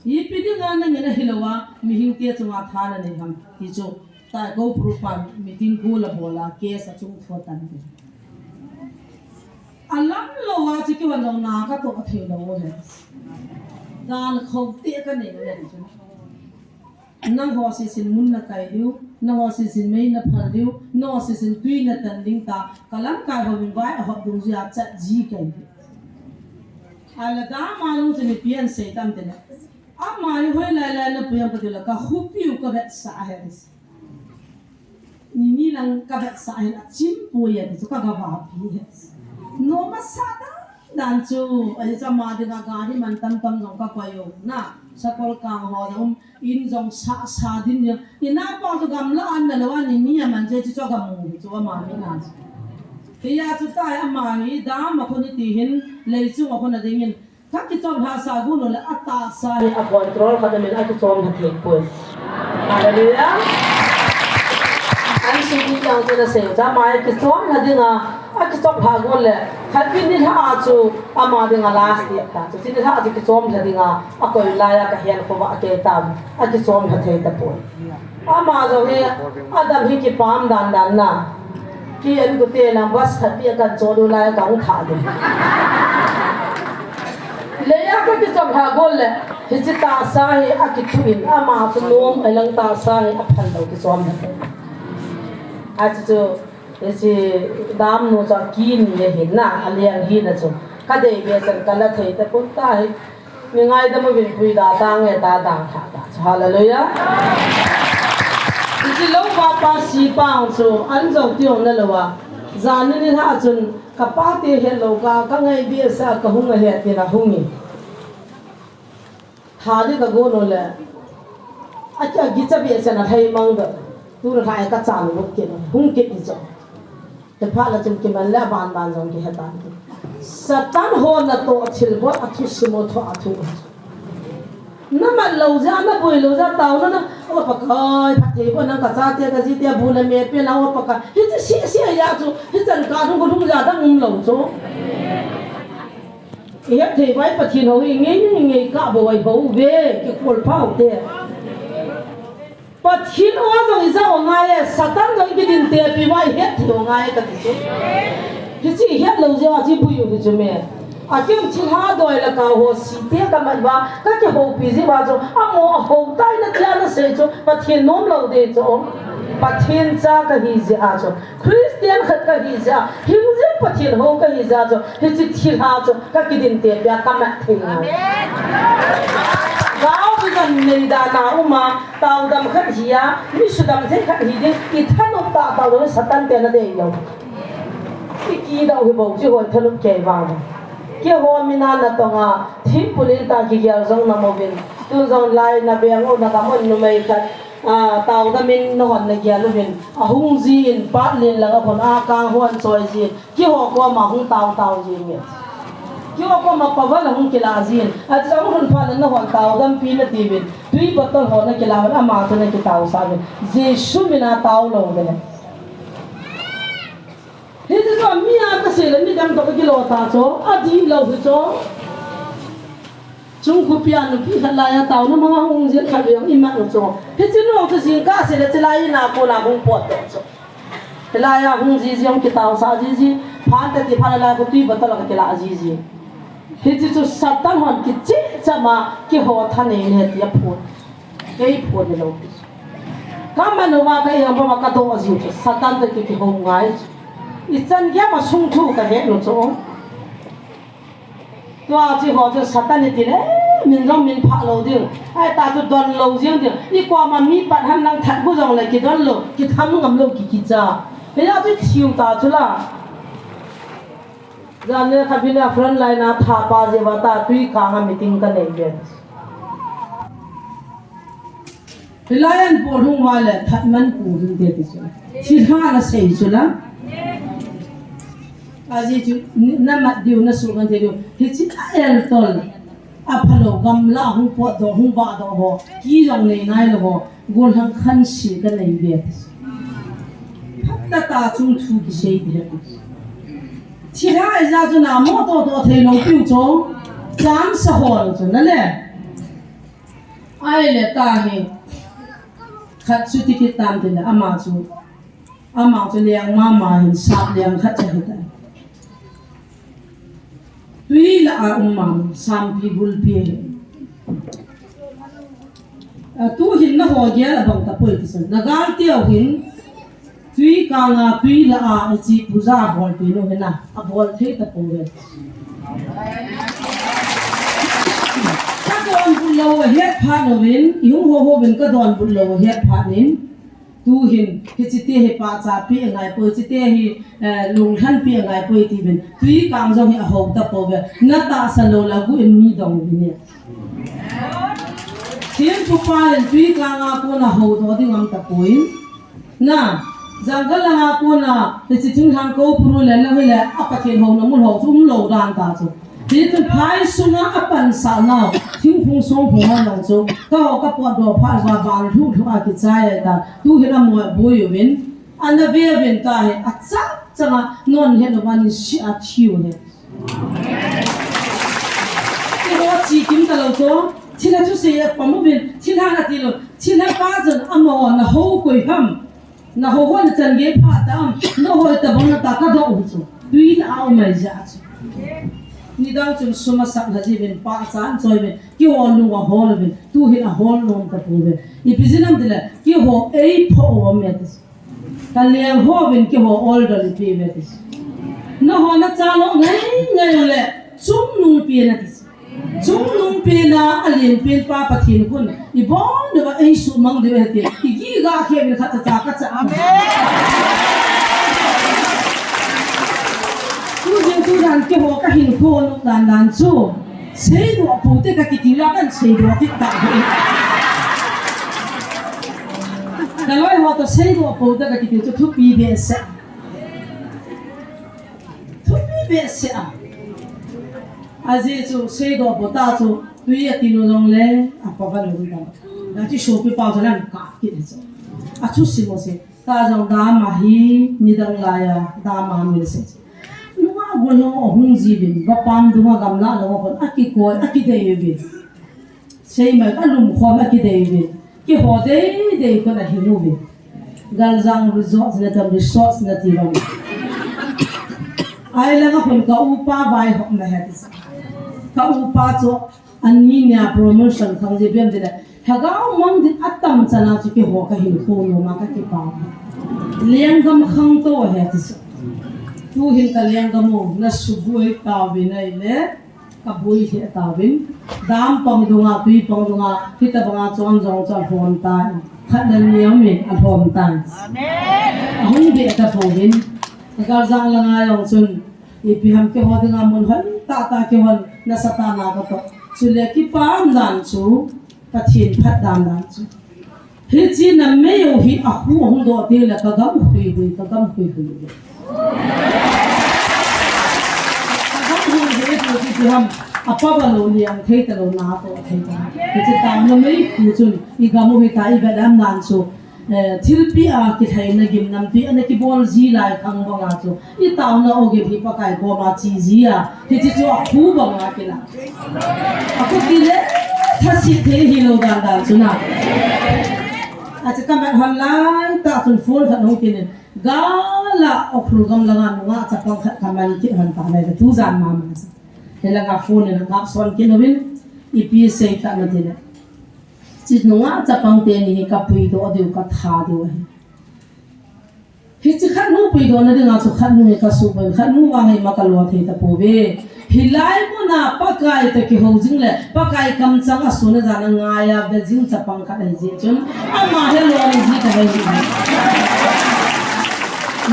Ipi dinga nangin ahi lou a, mihing te chunga tha na nei ham, ti chu. Tai ko pru pan meeting ko la bola ke sa chung tho tan de. Alam lo wa chi ki wan lo na ka to thei lo he. Dan khou te ka nei le chu. Nang ho si sin mun na kai diu, nang ho si sin mei na phal diu, nang ho si sin tui na tan ding ta, ka lam kai ho min vai a hop dung zia chat ji kai diu. Ala da ma lung chu ni pian sei tam te na. Ama hi hoi lai lai na puyam ka diu la ka hupiu ka vet sa he. Ni ni lang ka vet sa hin a chim pui a ti chu ka ga va pi he. No ma sa dan dan chu, a hi cha ma dinga gari man tam tam jong ka koi u na, sakol kang ho na um, in jong sa sa din ya. Ni na pa chu gamla an na lo a ni ni a man je chu chu ka mu chu ama ni na. Ti ya chu tai ama hi dam a khu ni ti hin, lei chung a khu na ding in, ka kichom lha sa gu nu le a tahsa hi a control khat a min a kichom lha thei poi. Hallelujah. An si ki yang chu na sei cha ma a kichom lha ding a, a kichom lha gu le khat pi ni lha a chu ama ding a last ti ta. Chu ni lha a chu kichom lha ding a, a koi lai a ka hian kho va a ke tam, a kichom lha thei ta poi. Ama jong hi, Adam hi kipam dan dan na. Ki en ku te lang bus khat pi a kan cho du lai a ka hung tha du. Le ya ka kichom lha gol le, hi chi tahsa hi a kithu in, ama chu nom a lang tahsa hi a phan lo kichom lha. A chu chu, hi chi dam nu chu a ki ni le hin na, a liang hi na chu. Ka dei be san ka la thei ta pun ta hi. Mi ngaidam uvin pui da ta nge ta dang tha ta. Hallelujah. Hichi lo pa pa si pa ang chu an zo ti ong na lo a. Zan ni ni lha chun ka pa te he lo ka, ka ngai bi sa ka hung a he ti na hung ni. Tha ni ka go no le. A cha gi cha bi sa na thai mang da. Tu na thai ka chan lo ke hung ke ni cho. Te pha la chun kiman le a ban ban jong kihe tan. Satan ho na to thil bol a thusim u tho a thu. Na mat lo ja, na boi lo ja, tao na na, o Pakai, pha thei bo na ka cha te ka ji te bu le me pe na o Pakai. Hi ti si si ya chu, hi chan ka dung ko dung ja dang um lo chu. I het thei bai Pathen ho i ngei ngei ngei ka bo ai bo ve, ki kol pau te. Pathen o jong i ja o ngai e, Satan jong i kidin te pi uva i het thei o ngai e ka ti chu. Hichi i het lo jeh a chi pui u hi chu me. A kem thilha doi la ka ho si te ka mat uva, ka kihoupi jeh uva chu, amo a hou tai na tia na sei chu, Pathen nom lo ding chu. Pathen cha ka hi jeh a chu. Christian khat ka hi jeh a, hing jing Pathen ho ka hi jeh a chu, hichi thilha chu ka kidin te pia ka mat thei ngai. Amen. Gao bi kan nei dan a um a, taodam khat hi a, mi sudam thei khat hi ding, i thanop tah tah lo Satan te na dei lo. I kidou hi bou chi hoi thanop kei vang. Keiho mi na na tong a, thim pulin ta kigel jong na mo vin. Tun jong lai na beng u na ka mon numei khat. A, taodam in na hon na gel uvin, a hung jin, pat lin lang a hon a kang hon choi jin, keiho koma hung tao tao jin nge. Keiho koma paval a hung kila jin, a chang hun phat na hon taodam pi na ti vin, tui bottle ho na kila vin, ama chu na kitao sa vin, Jesu min a tao lo vin. Hichu chu mi a ka sei le mi dang to ka kilo ta chu, a di lo hi chu. Chung khupi a nupi khat lai a taona manga hung jin khat veng i mat u chu. Hichi nu chu jingkah sei le chilai in a kona hung pot to chu. Hilai a hung ji ji hung kitao sa ji ji. Phan te ti phan lai khu tui bottle ka kila ji ji. Hichi chu Satan hon kichi chama keiho thanei ne ti a phut. Kei phut ni lo. Ka man uva ka i hong uva ka do ji chu. Satan te ki kihou ngai chu. I chan gei ma sung thu ka he nu chu. Tua chi ho chu Satan i ti le, min jong min pha lo ding. Ai ta chu don lo jing ding. I koma mi pat han lang that bu jong le kidon lo, kitham ngam lo ki kicha. He ya chu thiu ta chu la. Jan le kha bin a front line a tha pa je va ta tui ka nga meeting ka nei ve. Hilai an pol hung va le that man pu hung te ti chu. Thilha na sei chu la. A ji chu ni-, na mat diu na su kan te diu. Hichi a el tol. A phalo gamla hung pot do hung ba do ho. Ki jong nei nai lo ho. Gol hang khan si ka nei ve ti chu. Phat ta ta chung thu ki sei ti he. Thilha i ja chu na mo to to thei lo piu chu. Chang sa ho lo chu na le. Ai le ta hi. Khat chu tikit tam tin ama chu, ama chu leng mama hin sap leng khat cha hita. Tui la a um mama sampi gulpi hin. A tu hin na ho gel abang ta poi ti san. Na gal teu hin tui kanga tui la a chi puja bol pi no hina. A bol thei ta poi. Ka donbut lou ahet phat uvin, i hung ho ho uvin ka donbut lou ahet phat in, tu hin, hiche te hi pachat pi angai poi, hiche te hi, eh, lunglhan pi angai poi ti uvin, tui kang jong hi aho ta poi ve, na tahsan lou le agu in mi dong uvin e. Thempu pa in tui kanga kona ho doh ding um ta poi. Na, janggal langa kona, hiche thinglhang ko puru le lang le, a Pathen houna mun ho chu um lou dan ta chu. Hichu phai sunga a pansah nau, thingphung songphung a lang chu, ka ho ka potdoh phat uva bang lhuh lhuh a kichai ta, tu hin a moi boi uvin, ana ve uvin ta hi, a chang changa non hin uva ni si a thiu hi. Keiho chi kim ta lou chu, thilha thusei a pom uvin, thilha na ti lou, thilha pa chun amaho na ho koi ham, na ho ho na chan gei pha tam, na ho ta bang na ta ka doh u chu, tui la a um mai ja chu. Nidang chun sum a sak na ji uvin, pachat choi uvin, keiho lung a hol uvin, tu hin a hol nom ta pu uvin. Ipi jeh ham tile, keiho ei pho u am e ti. Ka leng ho vin keiho order i pe ve ti. Na ho na cha lo ngai ngai le chungnung pe na ti. Chungnung pe na a lien pen pa Pathen khun i bon de va ei sumang de ve ti. I gi ga khe vin khat cha cha ka cha. Amen. Tu jing tu dan keiho ka hinkho nu dan dan chu. Seidoh pou te ka kiti la kan seidoh ti ta. Ka loi ho to seidoh pou te ka kiti chu thupi behseh. Thupi behseh a. Ajeh chu seidoh pou ta chu tui a ti lou jong le a pa va lou ta. Na chi sopi pau chu lam ka kiti chu. A chu si mo se. Ta jong dam a hi nidang lai a dam a mi se. Nunga gol ho hung ji vin, va pam dunga gamla lo kon a kikoi, a kidei vin. Sei mai ka lum khom a kidei vin. Keiho dei dei kon a hi mu vin. Galjang resort na tam resort na ti vang. Ai la ka kon ka upa vai hop na he ti sa. Ka upa chu Ani nia promotion khang je bem dile. Lhagao mang din atam chana chu keiho ka hinkho noma ka kipah. Lenggam khangtou ahi ati chu. Tuhin ka lenggam u na suboi tauvin ahile, ka boi lheh tauvin. Dam pang dunga, tui pang dunga, hitabanga chon jong chu alhom tan. Khat le ni aumin alhom tan. Amen. Ahung be tapouvin. Ka galjang langa jong chun, ipi ham keiho dinga mun hoi tahtah keihon nasatah na katoh. Chule kipah dan chu, Pathen phatdan dan chu. Hiche numei u hi akhu ahung doh teng le ka gam huihui, ka gam huihui. Ka gam huihui chu ipi ham, apa ba lou liang thei talou na toh thei ta. Hiche taona meikhu chun i gam u hita i vet lam dan chu. Eh, thilpi a kilhaina gimnamtui ana kibol ji lai khang banga chu. I taona ogin hi Pakai koma che ji a. Hiche chu akhu banga kila. Akhu tile, thase thei hilou dan dan chu na. Ache ka mat hon lai tah chun phone khat hung kit in. Gala Ukhrul gam langa nungah chapang khat ka man kit hon ta lai tu jan mama chu. Hilanga phone in ka son kit uvin. Ipi sei ta na tile. Hiche nungah chapang teni hi ka puidoh diu ka tha diu ahi. Hiche khatnu puidoh na dinga chu khatnu hi ka suboi, khatnu vang hi ma ka lo thei tapouve. Hilai muna Pakai toh kihou jing le, Pakai kamchang a sun a jan a ngai a ve jing chapang khat ahi jeh chun, ama hi lo ni ji ka hei hi.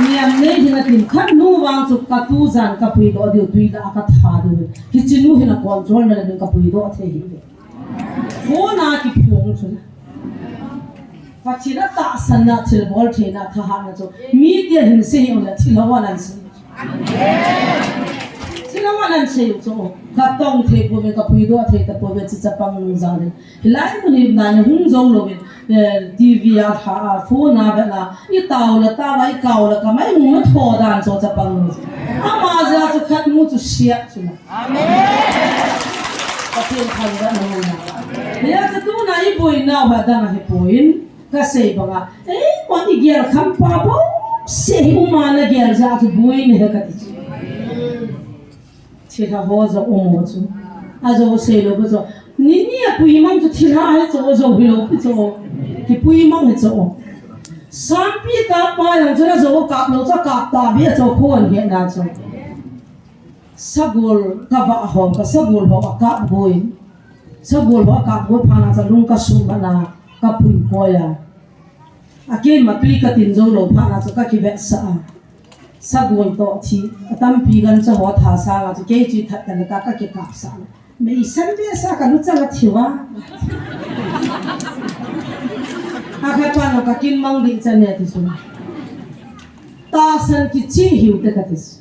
Niam nei ding a tin khatnu vang chu ka tu jan ka puidoh diu tui la ka tha diu. Hiche nu hi na control na le ding ka puidoh thei hi. Phone a kiphong chu. Pathen a tahsanna thilbol theina thahatna chu. Mite hin sei u le thilha wan an sei. Thilha wan an sei u chu. Ka tong thei pouve, ka puidoh thei tapouve, hiche chapang nu jal in. Hilai mun hi na hung jong louvin, eh, TV a, kha a, phone a, vet na, i tao la tao a, i kao la kao a, i hung na tho dan chu chapang nu. Ama jeh chu khatnu chu siat chu na. Amen. Pathen thangvahna. Hijeh chun tuna i boinau hi adang ahipoi. Kasei banga, eh, mo igel kham pa bo, se hi uma nagel ja chu boi ne kati chu. Thilha ho jo um mo chu. Ajo sei lou bo chu. Ni ni apui mang chu thilha hi chu jo hi lou pi chu. Kipui mang hi chu. Sampi kap pa jong chu najo kap lou chu kap ta bi chu khon hi na chu. Sagol kavah ho, ka sagol ho akap boi. Sagol ho akap boi phat na chu lung kasumang a, kapui koi a. Akei ma tui katin jou lou phat na chu kakivetsah a. Sagol toh thi, atampi gancha ho tha sanga chu kei chu that tan ta kakikap sah. Mei san be sa ka lu cha la thiu a. Akhat pa no kakin mang ding cha ne ti chu. Tahsan kichih hiu te kati chu.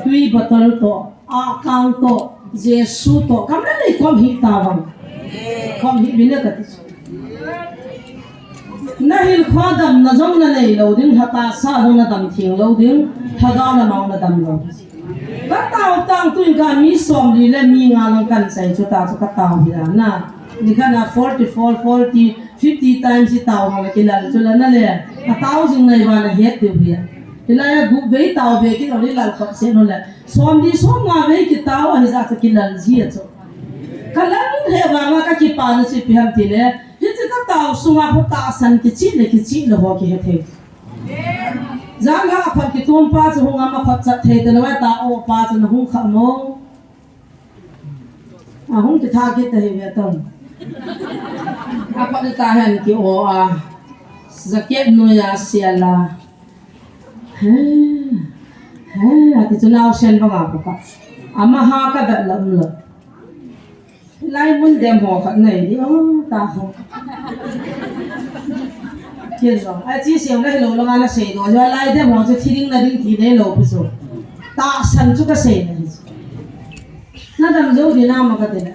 Tui bottle toh, akang toh, Jesu toh, kamlal nei kom hi ta vang. Kom hi mi ne kati chu. Nahil kho damna jong nanei lou ding, lhatah sa jong nadam theng lou ding, lhagao lam'a nadam lou. Katao tang tun ka mi somli le mi nga lang kan chai chu ta chu katao hi a na. Ni kana forty four, forty, fifty times i tao hang le kilal chu la na le. Atao jing nai va nahet diu hi a. Hilai a gup vei tao ve kit lou le lal khop se no le. Somli somnga vei kitao ahi ja chu kilal ji a chu. Kalal he vanga kakipana chu ipi ham ti le. Hiche katao sunga khu tahsan kichih le kichih lou ho kihe thei. Jan ha akhot kitom pa chu hung am, akhot chat thei talou a ta o pa chu nahung kha mo. Ahung kitha kit ta hi ve tong. Akhot ta hen ki o a. Jacket noiya siala. He. He, ati chu naosen banga ko ka. Ama ha kavet lou lou. Lai mun dem ho khat nei di, o, ta ho. Ken jong, a chi siam la hilou langa nasei do, jo lai dem ho chu thi ding na ding ti nei lou pu chu. Tahsan chu kasei na hi chu. Nadam jou di na ma kati le.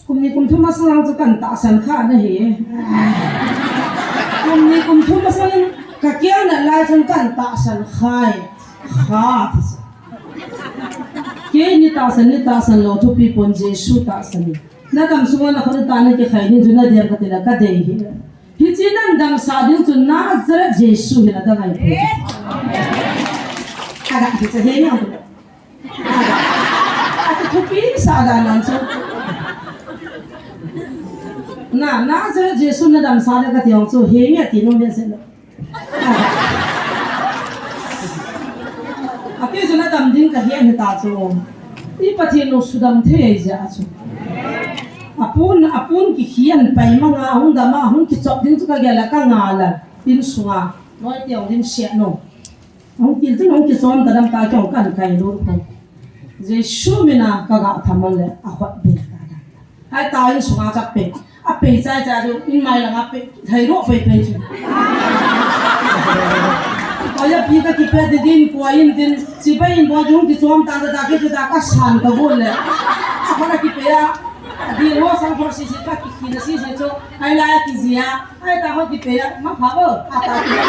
Kum ni kum thum masang chu kan tahsan kha na hi. Kum ni kum thum masang in kakiang na lai chun kan tahsan khai. Kha ti chu. Keini tahsan, ni tahsan lou thupi pon Jesu tahsan. Nadam sunga nakhut tah nakikhai ding chu nadei em kati le kadei hi. Hiche nadamsah ding chu Nazareth Jesu hi nadam ahi. Aga, hiche hi ni. Aga. Ati thupi sa da nan chu. Na, Nazareth Jesu nadamsah le kati hong chu, henge ti nom behseh lou. Ati chu nadam ding kahet hita chu. I Pathen lou sudam thei jeh a chu. Apun, apun kikhen pai manga, ahung dam a, ahung kichop ding chu kagel a kangah a. Insunga, noi ti hong dim siat no. Ahung kil chu, ahung kichom ta dam ta kihong kan kai lut ko. Jesu mina kaga tham le akhot be ta dam. Hai ta insunga kape. Ape chai chai chu in mai langa pe, thei ro pe pe chu. Oi, api kakipe ti din, kua in din, chibai in bo jong kichom ta ta, ta ke chu ta kasan kabol le. Akhona kipe a, adin ho sang ho sisi kakikhin a sisi chu, ai la kijia. Ai ta ho kipe a, ma pha bo, a ta kipe.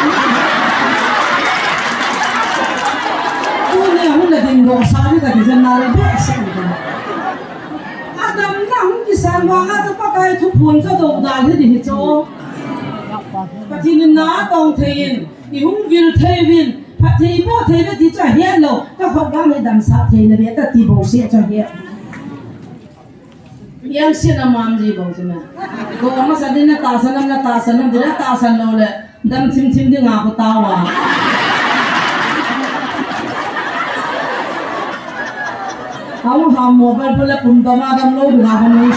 Tuni a hun la ding doh sa ni kati jen na le behseh ni. Adamna hung kisan vanga chu Pakai thuphon chu dodal hi di hi chu. Pathen in na tong thei in, i hung vil thei uvin, phatthei iboh thei uve ti chu ahet lou, kakhut vang hi damsah thei nave kati bou seh chu ahet. Yang sina mam ji bou chu na. Ko masa din natahsan am, natahsan am, din natahsan lou le. Dam thim thim ding a ko tao a. Hung ham mobile pula pum dam a dam lou ding a ko nung.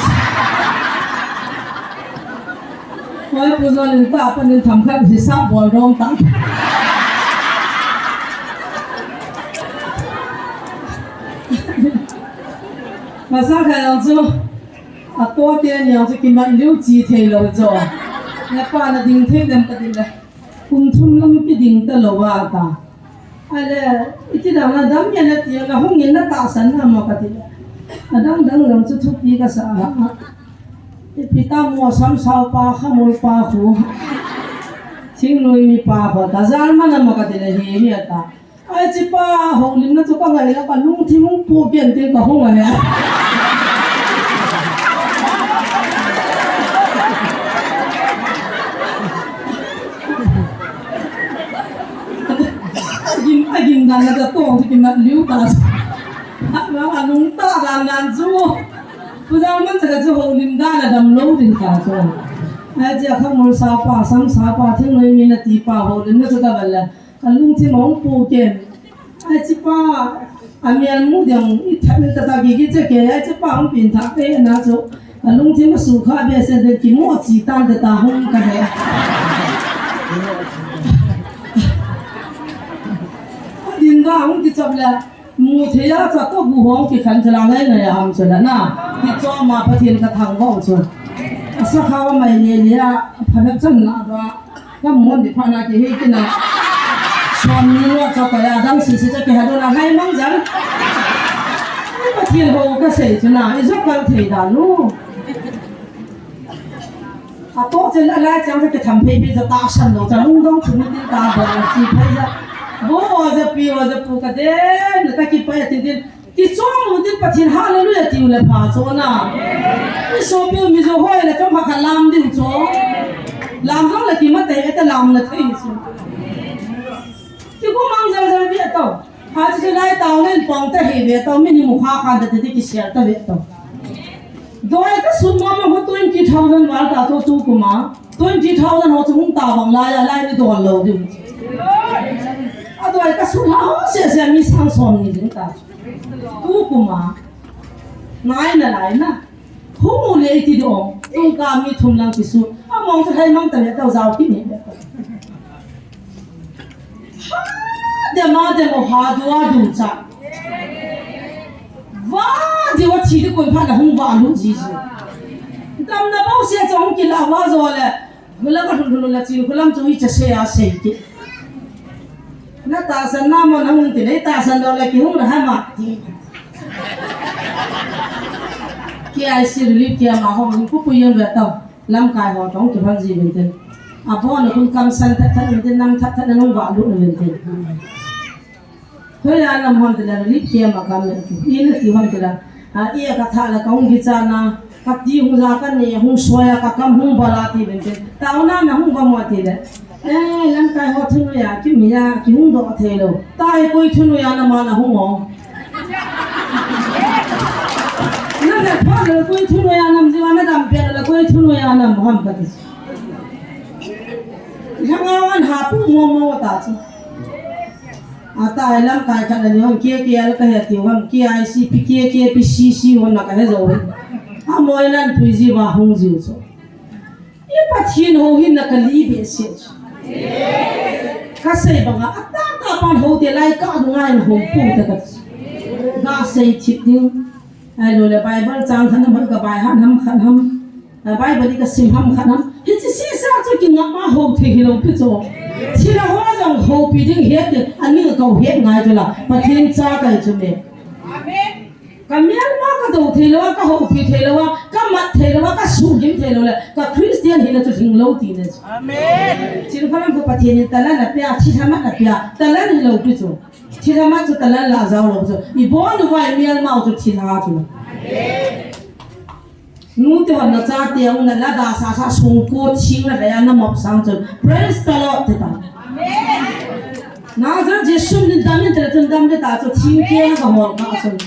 Oi, pu Jolin ta panin themkhat hisap bol dong ta. Masa kha jong chu, ato te ni jong chu kimat liu chi thei lou chu. Napa na ding thei dem ka ding le. Kum thum lam kiding ta lou a ta. Ale, iti dang na dam ya na ti na hung in natahsan na mo ka ti le. Adang dang jong chu thupi kasa a. Ipi ta mo sam sao pa, khamul pa khu. Thingnoi mi pa khu ta jal man a mo ka ti le hi mi a ta. Ai, chi pa, houlimna chu ka ngai la, ka lungthim hung pu pian te ka hung a ne. Agim dan na ta tong ti kimat liu ta. Alung ta dan dan chu. Pu Jalman cha ka chu houlim dan a damlou ding ta chu. Ai chi a khamul sapa, sam sapa, thingnoi mi nati pa houlim na chu ta bal la. Ka lungthim a hung pu ken. Ai chi pa, a mial mu ding, i that ni ta ta gi gi che ke, ai chi pa hung pin tha ke na chu. Ka lungthim a sukha be se de ki mu chi tan de ta hung ka he. Din da hung ki chop le, mu thei a cha ko bu hong ki khan cha la ngai ngai a ham chu la na. Ki chom ma Pathian ka thangvah chu. A sakha wa mai le le a, pha na chan na ba. Ka mun di pha na ki hei ki na. Som ni lo cha ka ya dang si si cha ki ha do na hai mang jang. Pathian ho ka sei chu na, i jo kal thei da lu. A to chen a lai chang ka tham phei phei cha ta san lo cha lung dong chu ni tin ta ba si phei ja. Bo o ja pi o ja pu ka de, na ta ki pa ya tin tin. Kichom u tin Pathian hallelujah tiu le pha chu na. I sopi u Mizo hoi le chom kha kha lam ding chu. Lam jong le kimat te ta lam na thei chu. Kiku mang jal jal ve to. Ha chu lai tao nen pong ta he ve to, mi ni mu kha kha da te ki share ta ve to. Doi ka sun ma ma ho twenty thousand val ta chu tu kuma. Twenty thousand ho chu hung ta bang lai a lai ni don lo ding. A doi ka sun ha ho se se mi sang som ni ding ta. Tu kuma. Nai na lai na. Hung u le ti do. Tung ka mi thum lang ti su. A mong chu hai mang ta le tao jao ki ni. Ha de ma de mo ha du a du cha. Va de wa thi de kon pha na hung va lu ji ji. Dam na bau se chong ki la wa zo le. Gula ka thun thun la chin kulam chu i cha se a sei ki. Na ta san na mo na mun ti le ta san do le ki hung ra ha ma ti. Ki ai si ri ki ma ho mun ku pu yang ve ta. Lam kai ho tong ki bhan ji vin tin. A bo na kun kam san that that vin tin, nam that that na nung va lu na vin tin. Hoi a nam hon tila, lip kia ma kam le. I na ti hon tila. A, i a ka tha la ka hung ki cha na. Ka ti hung ja ka ne, hung soya ka kam hung bala ti vin tin. Ta na na hung ba mo ti le. Eh, lam kai ho thun ya, ki mi ya, ki hung do thei lo. Ta e koi thun ya na ma na hung o. Na le pha le koi thun ya nam ji wa na dam pe le koi thun ya nam ham ka ti. Lhanga wan ha pu mo mo ta chu. Ata ai lam kai khat ani hon K K L ka he ti hon K I C P, K K P C C hon na ka he jo. A moi lan pui ji wa hung ji u chu. I Pathian ho hin na ka li be se chu. Ka sei banga ata ta pan ho te lai ka ngai na ho pu ta ka. Ga sei thip ding. Ai lo le Bible chang khat ham ka bai han ham khat ham. A Bible ka sim ham khat ham. Hichi sisa chu ki ngam a ho thei hi lo pi chu. Thil a ho jong ho pi ding het te, ani ka ho het ngai chu la. Pathian cha kai chu me. Amen. Ka mial ma ka do thei lo, ka ho pi thei lo, ka mat thei lo, ka su him thei lo le. Ka Christian hi na chu hing lo ti ne. Amen. Chin khalam ko Pathian in talan a pia, thi thamat a pia, talan hi lo pi chu. Thilha ma chu talan la jao lo chu. I bon u vai mial mau chu thilha chu. Nu te hon na cha te hon na la da sa sa sung ko thing na da ya na mop sang chu. Praise the Lord te ta. Na ja Jesu min dam min te chun dam te ta chu thing ke na ka hol ka chun.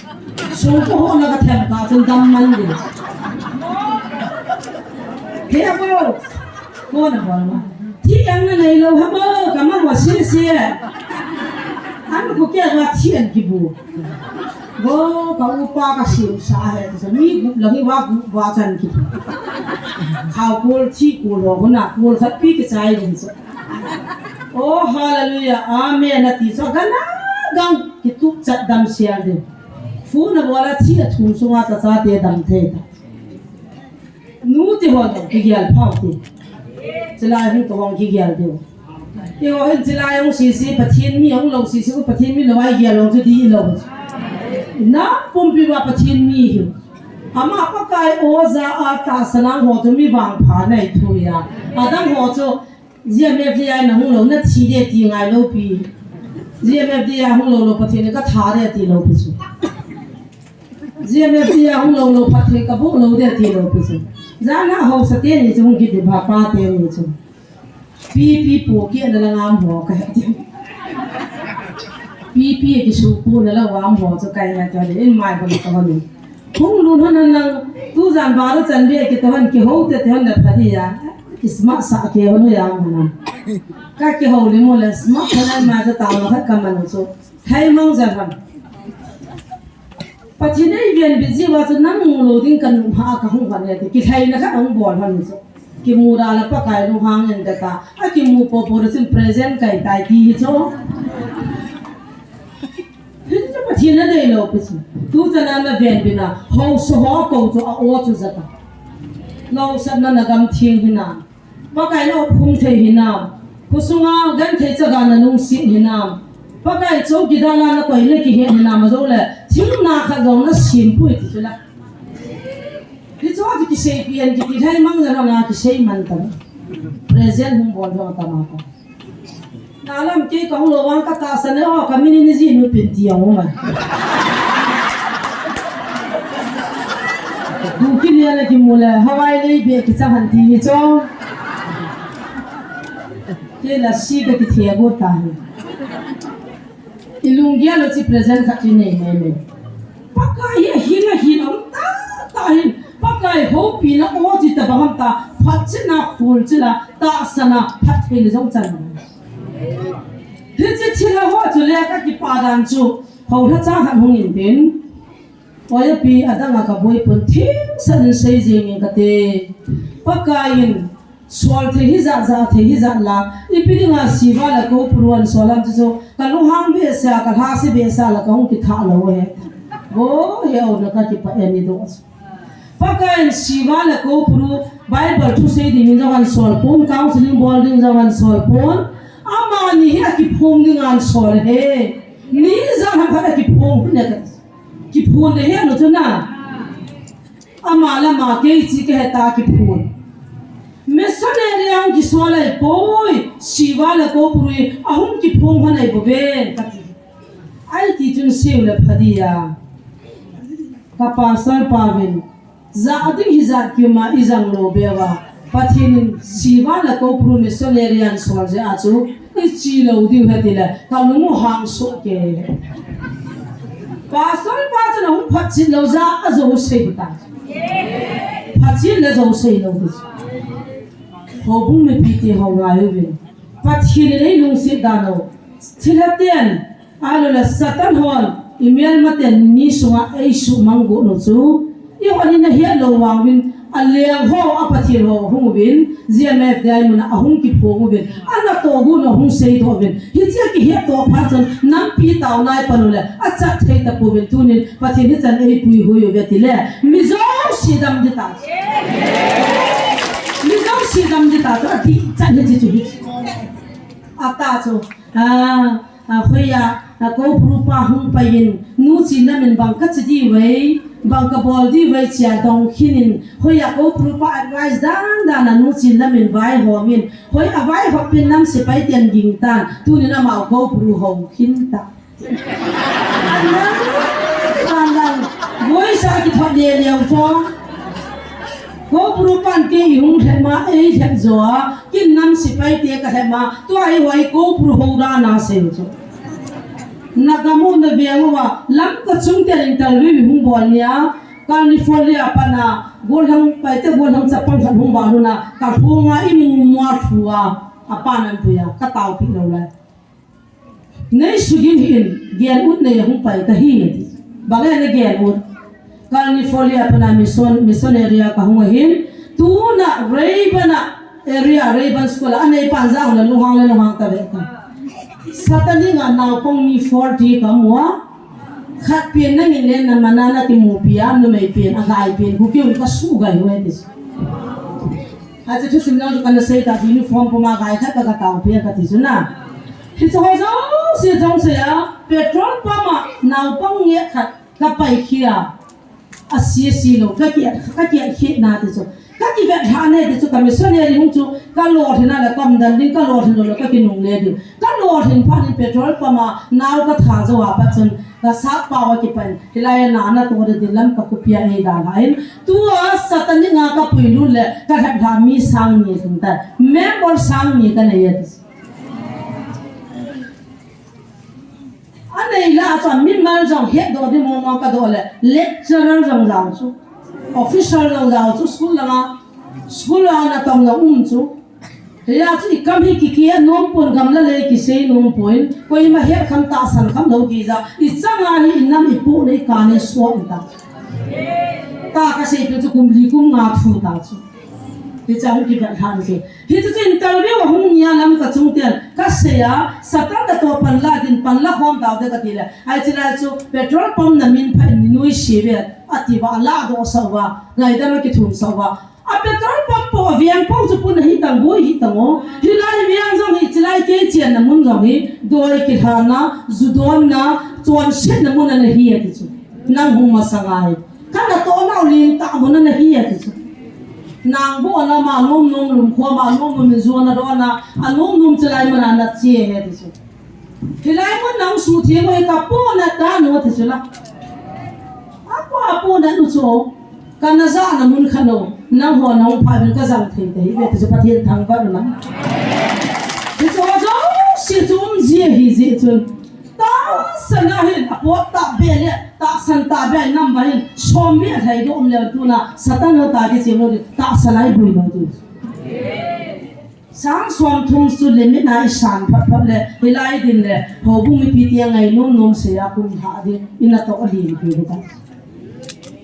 Sung ko ho na ka them ka chun dam man de. He a ko. Ko na bol ma. Thi ang na nei lo ha mo, ka man wa si si. An ko ke wa thi an ki bu. Go ka upa ka si sa he, so mi gu la hi wa gu wa chan ki bu. Khau kul thi kul ho na kul khat pi ki chai din so. Oh, hallelujah. Amen. Na ti so ga na gang ki tu chat dam sial din. Fu na bol a thi a thum sunga cha cha te dam thei ta. Nu ti ho to ki gial phau ti. Chilai hung to hung ki gial deu. Ti ho hin chilai hung si si Pathian mi hung lo si si ko Pathian mi lo ai gial lo chu di lo. Na pumpi ba Pathian mi hi. Ama Pakai oja a tahsan a ho chu mi vangpha nei thu ya. Adang ho chu G M F D I na hung lo na thi de ti ngai lo pi. G M F D I hung lo lo Pathian ka tha de ti lo pi chu. G M F D I hung lo lo Pathian ka bu lo de ti lo pi chu. Jana ho sa te ni chu hung ki de ba pa te ni chu. Pi pi pu ki na la ngam ho ka he ti. Ki, kisuhpuna lou vang ho chu kai ha ta in mai bang ta hon. Hung lun hon nang, tujan baru chan bia kitoh hon, kihou tete hon na pha dia. Kismah sa ke hon ya mo na. Ka kihou le mo le smah hon ma chu tao lo khat ka man chu. Thei mang ja hon. Pathen eiven bit jiu va chu nang mu lou ding ka nu ha ka hung hon e ti. Kitheina khat hung bol hon chu. Kimu da la Pakai lunghang in ka ta. A kimu popo le chun present kai tai ti hi chu. Hi chu Pathen na dei lou pi chu. Tuchan a na ven bit na. Haosa ho kou chu a o chu ja ta. Lou sat na na gam theng hi na. Pakai na khum thei hinam. Khosunga genthei chaga na lungset hinam. Pakai chowkidar a na koi na kihet hinam ajou le. Thil na khat jong na sem poi ti chu la. Hi chu a chu kisei pi an kiti thei mang na na kisei man ta. Present hung bol jong ta ma ta. Na lam kei ka hung lou vang ka tahsan e o, ka min in i ji nu pin ti ang u ma. Kuki lia le kimu le, Hawaii le i bia kichang han ti hi chu. Kei la si ka kithia go ta hi. I lunggel a chi present khat chi nei nei nei. Pakai hi a hin a hin a um ta ta hin. Pakai houpina o chi ta bang ham ta. Phatchina khul chi la tahsan a phatthei le jong chan. Hichi thil a ho chu le ka kipa dan chu. Ho la cha han hung in tin. Oi a pi a dang a ka boi pon thim san in sei jeng in ka te. Pakai in Sol thei hi jat, jat thei hi jat la. Ipi dinga Siva le Koupuru an sol ham chu chu. Ka lunghang behseh a, ka lhase behseh a la ka hung kitha lou he. Bo he o na ka kipah e ni do. Pakai in Siva le Koupuru Bible thusei ding in jong an sol pon, counseling bol ding jong an sol pon. Amani hi a kiphong ding an sol he. Ni jan ham khat a kiphong ne ka. Kiphong de he no chu na. Ama le ama kei chi ka he ta kiphong. Missionary ang kisol ai poi, Siva le Koupuru a hung kiphong hon ai bou ve, ka ti. Ai ti chun siu le pha dia. Ka pastor pa vin. Jat ding hi jat kiu ma i jang lou be va. Pathen in Siva le Koupuru missionary an sol jeh a chu i chi lou diu he ti le ka lung u hang soh ke. Pastor pa chu na hung phatchet lou jeh a jou sei ta. Phatchet le jou sei lou di. Houbung mipi te ho ngai uvin. Pathen in ei lungset dan u. Thilha ten Ahilou le Satan hon, i melmaten ni sunga ei suhmang got u chu. Eihon in na het lou vang uvin, a leng ho, a pathen ho hung uvin, G M F D I mun a hung kiphong uvin, a natoh got u hung seidoh uvin. Hiche a kihet toh phat chun, nampi taona i pan u le, a chat thei tapouvin tunin, Pathen hichan ei puihui uve ti le, mi jouse dam ding ta. Mi jouse dam ding ta, a dihchan hiche chu hi. A ta chu, a, A, hoiya, a, Koupuru pa hung pai in, nu chin lam in bang ka chi diu ve, bang ka bol diu ve chia dong khin in, hoiya Koupuru pa advice dan dan a nu chin lam in vaihom in, hoi a vaihop in nam sepai ten ging tan, tunin amau Koupuru hou khin ta. Dan dan, voisa kithot le leu fo. Koupuru pan kei hung lhep ma, ei lhep jo a, kin nam sepai te ka lhep ma, tua hi hoi Koupuru hou dan a sei chu. Na gam u na veng uva, Lamka chung ten interview hung bol nia, California pan a, golhang Paite golhang chapang khat hung val u na, ka hung a i mu mua thu a, a pan an pui a, ka tao pi lou lai. Nei sugim hin, gen ut nei hung pai ka hi, ati. Bang e na gen ut. California pana mission, mission area ka hung ahin. Tuna Rayburn a area, Rayburn School a, anei pan jang na lunghang le lunghang ta ve ta. Saturday nga naupang mi forty ka mu a. Khat pen nangin le na mana na kimu pi a, numei pen, a gai pen, Kuki un ka su gai u e ti. Achu thusim jong chu kana sei ta, uniform puma gai khat ka, ka tao pi a ka ti chu na. Hiche ho jouse, jouse a, petrol pump a, naupang nge khat ka pai khia. A si, a si lou, ka ki, ka ki khit na ti chu. Ka kivet lha ne ti chu, ka missionary hung chu, ka lolhin a le ka umdan ding, ka lolhin lou le ka kinungle ding. Ka lolhin phat in petrol pump a, nao ka tha jou a pat chun, ka sap pao a kipan, hilai a na, na to de din lam ka khupia ei dalha in. Tua Saturday nga ka puilut le, ka lhep lha mi sang ni lhung ta. Member sang ni ka nei a ti chu. Nei la chu mimal jong hetdoh ding mong mong kadoh le lecturer jong jao chu. Officer jong jao chu school langa. School a natong jong um chu. Hia chu i kam hi kiki a nom pon gamla le kisei nom pon. Koima het kham tahsan kham lou kija. I changa hi i nam i pu nei ka nei suak ta. Ta kasei pi chu kum li kum nga thu ta chu. Hiche a hung kibat lhan chu. Hiche chu interview a hung nia lam kachung ten. Kasei a, Satan natoh panla din panla khom tau te kati le. Hiche lai chu petrol pump na min pha in nuisat ve. Ati uva, ala doh sah uva. Ngaidam a kithum sah uva. A petrol pump po, a veng po chu pun ahi tang, boi hi tang o. Hilai veng jong hi, chilai kei chenna mun jong hi, doi kilhana, ju donna, chonsetna mun ana hi ati chu. Nang hung masang a hi. Ka natoh nau lentah mun ana hi ati chu. Nang bou ana ma nom nom lum khom a nom nom in ju ana donna, a nom nom chilai mun ana che hi ati chu. Hilai mun nang suhtheng u hi ka ponat dan u ti chu la. A po, a ponat u chu. Ka na jahna mun khat u. Nangho nahung phat uvin ka jang thei thei ve ti chu Pathen thangvah u na. Ti chu jouse chu um ji ahi jeh chun. Tahsan a hin a pot tah beh le, tahsan tah beh number hin som beh a thei doh um le tuna Satan ho ta ti che mo di tahsan a i bui mo ti. Sang som thum chu limit a i san phat phat le, hilai din le, houbung mipi tia ngai nom nom sei a kum lha ding, i natoh a lim pi ta.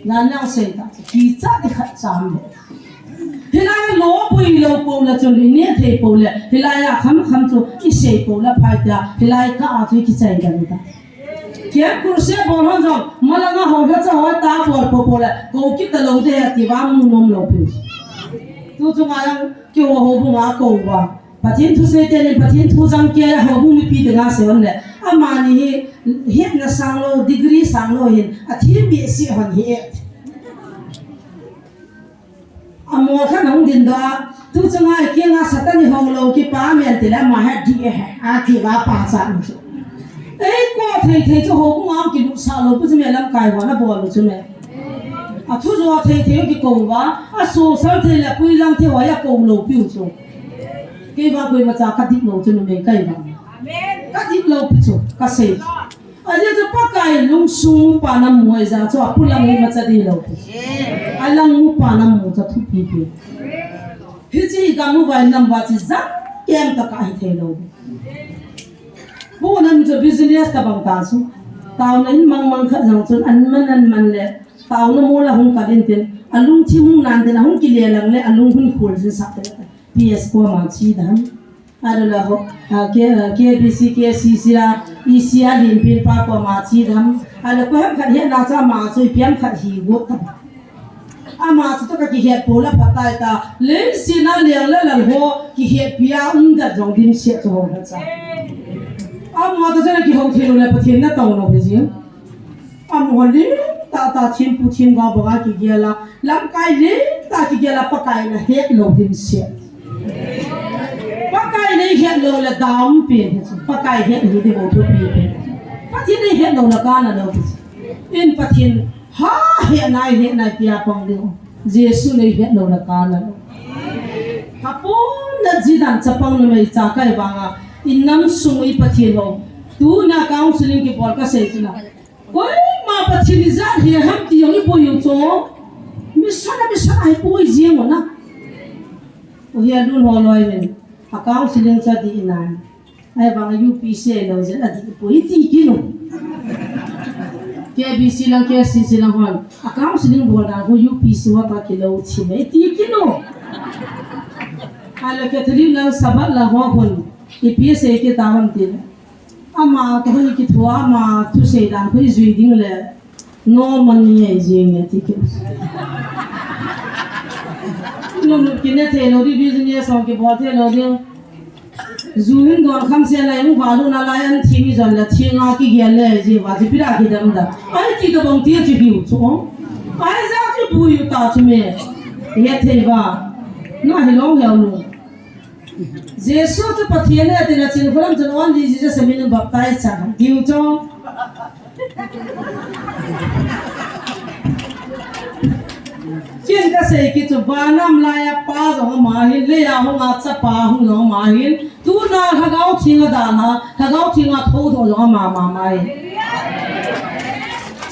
Jan nang sei ta, kicha ti khat cham le. Hilai lo pui lo po la chun i ne thei po le, hilai a kham kham chu i sei po la phai ta, hilai ka a chu i kichai dan ta. Kiam kurse bol hon jong, malanga ho lhacha ho ta bol po po le, ko kit ta lo de ti va mu nom lo pi. Tu chu nga yang Keiho houbung a kou uva. Pathen thu seite nin Pathen thu jang kei a houbung mipi dinga sei hon le. Amani hi hetna sang lou, degree sang lou hin, a thim behseh hon hi e. Amol khat hung dingdoh a, tu chunga i kianga Satan i hong lou kipa men ti le ama het di e, ati uva pachat u chu. Ei ko thei thei chu houbung a hung kilutsah lou pu chu me lamkai hon abol u chu me. A thu jo thei thei u kikou uva, a sosal thei le puilang thei uva akou lou piu chu. Kei vang koima cha ka dik lou chu numei kei vang. Ka dik lou pi chu, ka sei. Ajeh chu Pakai lungsung pa na mu ahi jeh chu a pulang hi macha di lou pi. A lang mu pa na mu cha thupi pi. Hiche i gam u vai nam va chi jang kem ta ka hi thei lou. Pu nam chu business tabang ta chu. Taona in mang mang khat jong chun an man an man le. Taona mol a hung kal in tin. A lungthim hung nan tin a hung kile lang le a lung hun khol jin sak te. P S ko ma chi dan. A lo la ho. A K, a K B C, K C C a, E C a lin pin pa ko ma chi dan. A lo ko hem khat he na cha ma chu i piam khat hi go ta. Ama chu toh ka kihet pou la phatai ta. Leiset a leng le lal ho kihetpi a um dat jong dimset chu ho la cha. Ama toh chana kihou thei lou le Pathen na tao lou hi jing. Ama ho lentah tah thempu themgao banga kigel a. Lamkai lentah kigel a Pakai na het lou dimset. Pakai na het lou le dam pen hi chu. Pakai het hi di ho thu pi pen. Pathen na het lou le kana lou hi chu. In Pathen Ha, hetna, hetna, pia pang ding. Jesu nei het lou na kana. Kapon na jidan chapang na mei cha kai vanga. I nam sung i Pathen ho. Tuna counseling kibol kasei chuna. Koima Pathen ijat hi ham ti jong i boi u chu. Mission a, mission a hi boi jing u na. U hi a dun ho loi men. A counseling cha di nai. Ahivang U P C a lou jeh a dih poi ti kit u. K B C lang, K C C lang hon. A counseling bol dan khu U P C ho ta kilou chim e ti kit u. Ahile Catholic lang Sabbath lang ho khun. Ipi asei kit ta ham ti le. Ama toh hi kithoa ama thusei dan khu i jui ding le. No money ahi jing e ti kit. Nunut kine thei lou ding, business hung kibol thei lou ding. Ju hin don kham se lai hung valu na lai an thing i jon le thing a kigel le ji va ji pira kidam da. Ai ti to bang ti chu hiu chu. Ai ja chu bui u ta chu me. He thei va. Na hi long hiu lu. Jesu chu Pathen e tina chin khulam chun only Jesus amin in baptize cha. Diu chu. Kin kasei kit chu vanam laiya Pa jong ama hin, leiya hunga Chapa hung jong ama hin, tuna Lhagao Theng a dan a, Lhagao Theng a thoudoh jong ama mama ahi.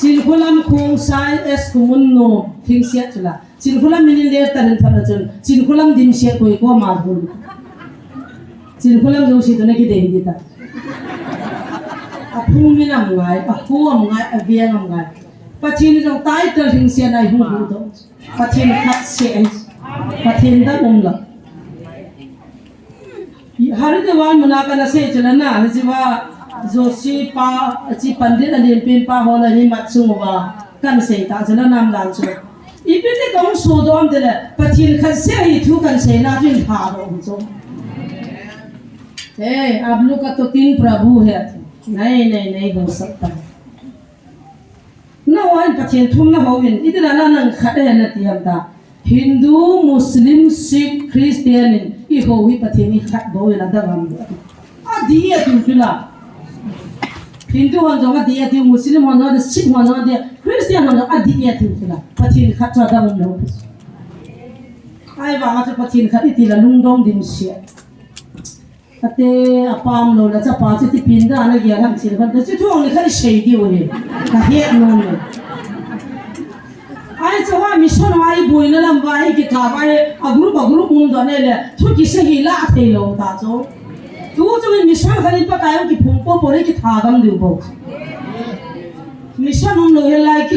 Chinkholam Khongsai S Kumun no, Thingsiat chula. Chinkholam minin le tarin phat na chun, Chinkholam dimsiat koi ko ma hun. Chinkholam jo si to na ki dei di ta. A phung min am ngai, a khu am ngai, a viang am ngai. Pathen jong title Thingsiat nai hung hu to. Pathen khat se ai. Pathen da um la. Hari de wan muna kana se chula na, ni jiwa Joshi pa, chi pandit a lien pen pa ho la ni mat sung wa. Kan sei ta chula nam dan chu. Ipi ti kong so dom de le, Pathen khat se hi thu kan sei na tin tha do chu. Hey, aap log ka to teen Prabhu hai. Nahi, nahi, nahi ho sakta. Na wan Pathen thum na ho hin, iti la na nang khat hai na ti ham ta. Hindu, Muslim, Sikh, Christian in i ho hi Pathen hi khat bou in a dang ham. A di a tiu chu la. Hindu hon jong a di a tiu, Muslim hon jong a di, Sikh hon jong a di, Christian hon jong a di a tiu chu la. Pathen khat chu a dang um lou. Ahivang a chu Pathen khat i ti la lungdong dimset. Ate, apam lou la chapa chu ti pin da na gel ham chin kan. Chu thu ni khat i sei diu hi. Ka het nom le. Ai chu ha mission ha i boina lam va hi ki ka va hi a group a group um do ne le. Thu ki sei hi la thei lou ta chu. Tu chu mission khat in Pakai ki phung po po le ki tha gam diu bou. Mission um lou hi lai ki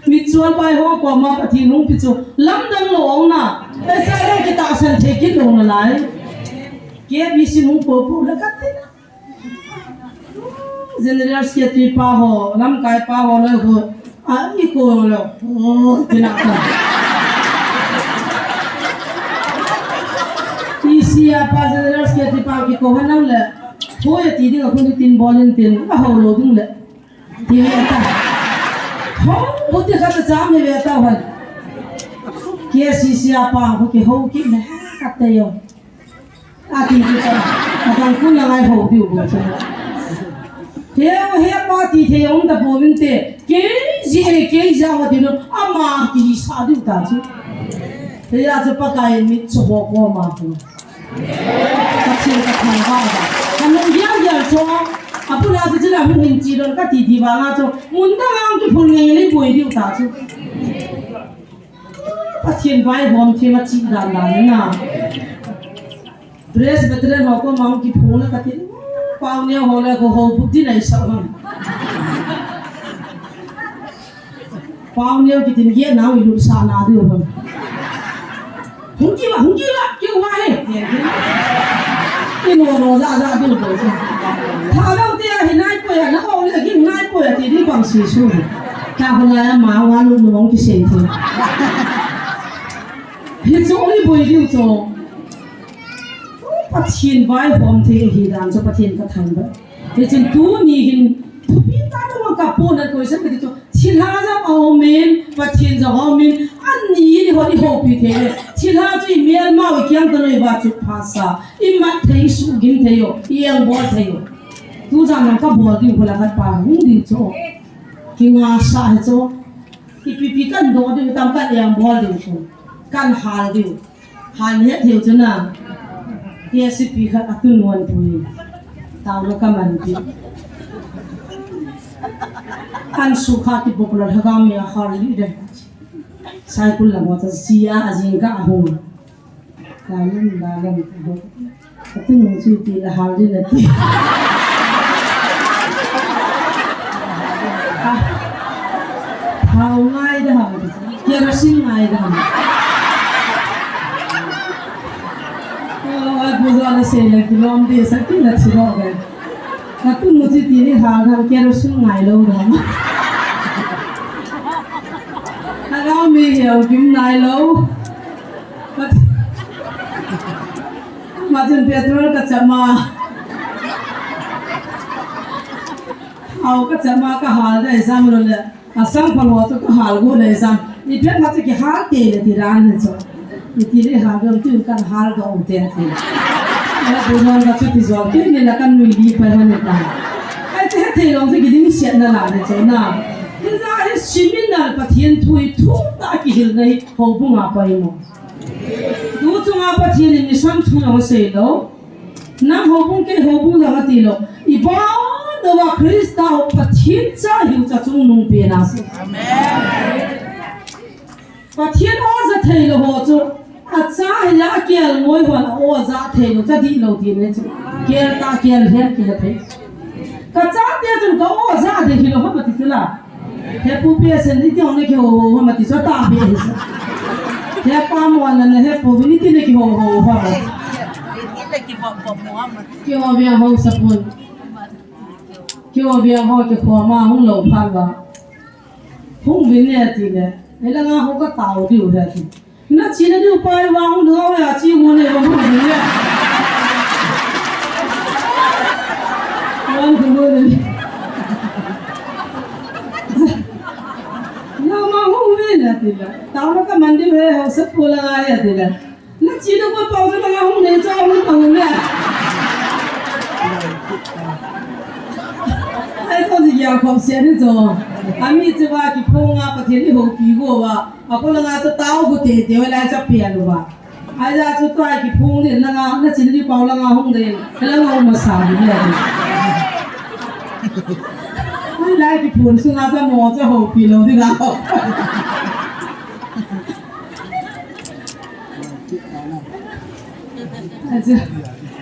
mitchol pai ho ko ma Pathen hung pi chu. Lamdang lou ong na. Pesa le ki tahsan thei kit lou na lai. K B C hung po po la ka te na. General Secretary pa ho, lamkai pa ho loi ho, a, i ko lo, o, tina ka. P C a pa General Secretary pa ki ko hanang le, ho e ti ding a khun tin bol in tin, a ho lo ding le. Ti le ta. Ho, bu ti khat a cham ni ve ta han. K C C a pa ho ki ho ki me, ka te yo. A ti ti cha. A tang kun la ngai ho diu bo cha. He he pa ti the ong ta bo min te. Ke ji e ke ja wa ti no. Ama ki sa diu ta chu. He ya chu Pakai mit chu ho ko ma chu. Ka chi ka thang ba ba. Ka nung ya ya cho. A pu la chu la hung hin chi don ka ti ti ba nga cho. Mun ta ngang ki phun ngai le boi diu ta chu. Pathen vaihom thei ma chi dan dan na. Presbyterian ho ko ma hung kiphong na ka tin. Pau neo ho le ko ho bu din ai sa ham. Pau neo ki tin ye na u lu sa na diu ham. Hung ki wa, hung ki wa, ki wa he. Ki no no za za diu bo sa. Tha lo te a hi nai ko ya na o le ki nai ko ya ti di bang si su. Ta ko la ya ma wa lu no ki se ti. Hi chu ni boi diu chu. Pathen vaihom thei hi dan chu Pathen ka thangvah. Hichun tuni hin thupi tah in ka pona koisan ka ti chu. Thilha jong aumin, Pathen jong aumin, ani ni ho ni hopi thei le. Thilha chu i melmau i kiang tah noi va chu phasa. I mat thei, i sugim thei o, i engbol thei o. Tu jong nang ka bol diu bol a khat pa hung diu chu. Kingasa hi chu. Ipi pi kan do diu tam kan engbol diu chu. Kan hal diu. Hal het diu chu na. K C P khat a tun wan pui. Tau lo ka man pi. Kan su kha ti bok lo ha ga mi a hal li de. Sai kul la mo ta sia a jing ka a hung. Ka lam la lam ka bok. Ka tun chu ti la hal di na ti. Ah. Thau ngai da ham. Kerosene ngai da ham. Oh, ai bu za la se la kilom de sa ki la chi ro ga. Ka tun chu ti ni hal da kerosene ngai lo da ham. Ka ga mi hel kim nai lo. Ka Martin petrol ka chama. Au ka chama ka hal da exam lo le. A sang pha lo chu ka hal go le exam. I pet ma chu ki hal te le ti ran le chu. I ti le hal go tu ka hal go u te ti. Ala bu non ka chu ti zo ki ni la kan nui di pa ma ni ta. Ai te te lo chu ki ding siat na la le chu na. Ni za hi seminar Pathen thu i thu ta ki hil nei ho bu nga pa i mo. Tu chunga Pathen in mission thu jong sei lo. Nang houbung kei houbung jong ati lo. I bon Toh Christa ho Pathen cha hiu chu chungnung pen a chu. Amen. Pathen o ja thei lou ho chu, acha hi a kel ngoi hon a o ja thei lou, cha di lou ti ne chu. Kel ta kel hen ki ha thei. Ka chate chun ka o ja de hi lou ha ma ti chu la. He pu pe sen ni ti hong ne ki ho ho ha ma ti chu ta pe he sa. He pa mo na ne he pu ni ti ne ki ho ho ha ma. Ki ho via ho sa pun. Kio via ho ke kho ma hung lou phat va. Hung vin ne ti le. Ei la nga ho ka tao diu he ti. Na chi na diu pai va hung lou ya chi mu ne va hung vin ne. Wan hung mu ne. Na ma hung vin ne ti le. Tao na ka man diu he ho sa pu la nga he ti le. Na chi na ko pau na nga hung ne cha hung pau ne. Ai to ji ya khom se ni jo. Ami che ba ki phong a Pathen ni ho pi go ba. A ko la nga to tao go te te wa la cha pi a lo ba. Ai ja chu to ai ki phong ni la nga na chi ni pau la nga hung de. La nga ma sa ni ya. Ai la ki phong su nga cha mo cha ho pi lo di ga. Achu,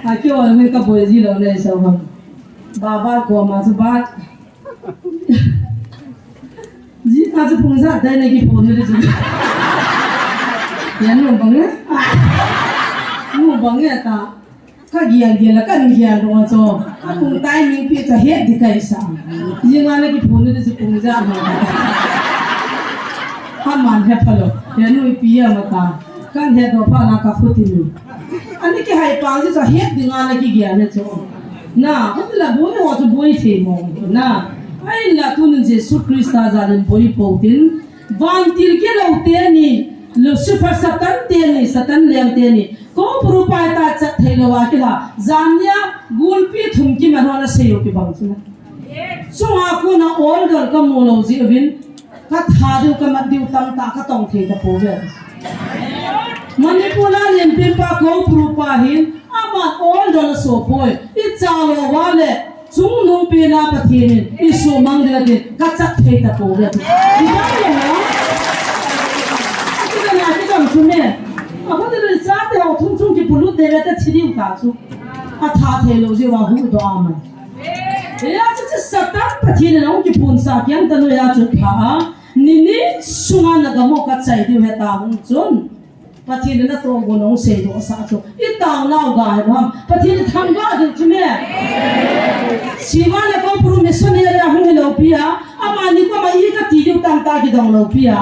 a kio a min ka boi ji lou nei so ham. Ba ba ko ma chu ba. Ji ka chu phung sa dai nei ki phone ni chu. Yan no bang e. No bang e ta. Ka gial gial a kan gial ro cho. A kum timing pi cha het di kai sa. Ji nga na ki phone ni chu kum ja ma. Ka man he phalo. He nu pi ya ma ta. Kan het do pha na ka phu ti nu. Ani ki hai pa ji cha het di nga na ki gial ne cho. Na, ko la bu ne ho chu boi the mo. Na. Ai la tun Jesu Christa ja len boi po tin. Vantil kilou teni, Lucifer Satan teni, Satan leng teni, ko puru pai ta chat thei lou a kila, jania gulpi thum kiman ho na sei u kibang chu na. Chunga kona oldol ka mu lou ji uvin, ka tha diu, ka mat diu tamtah ka tong thei ta pou ve. Manipur a lenpen pa ko puru pa hin, ama oldol a so poi, i cha lou va le, Chungnung pen a Pathen in i sumang ding atin ka chat thei ta pou ve. I dang le ha. Ki dang a ki dang chu me. A ko te le sa te ho thum chung ki pulut te ve te chi diu ta chu. A tha thei lou ji va hu do a man. Ya chu chu Satan Pathen in a hung ki pun sa kiang ta nu ya chu pha a. Ni ni sunga na gamo ka chai diu he ta hung chun. Pathen in natoh gon hung seidoh sah chu. I taonau ga hi ham. Pathen in thangvah ding chu me. Siva le Koupuru missionary a hung hilou pi a. Amani koma i kati diu tamtah kidong lou pi a.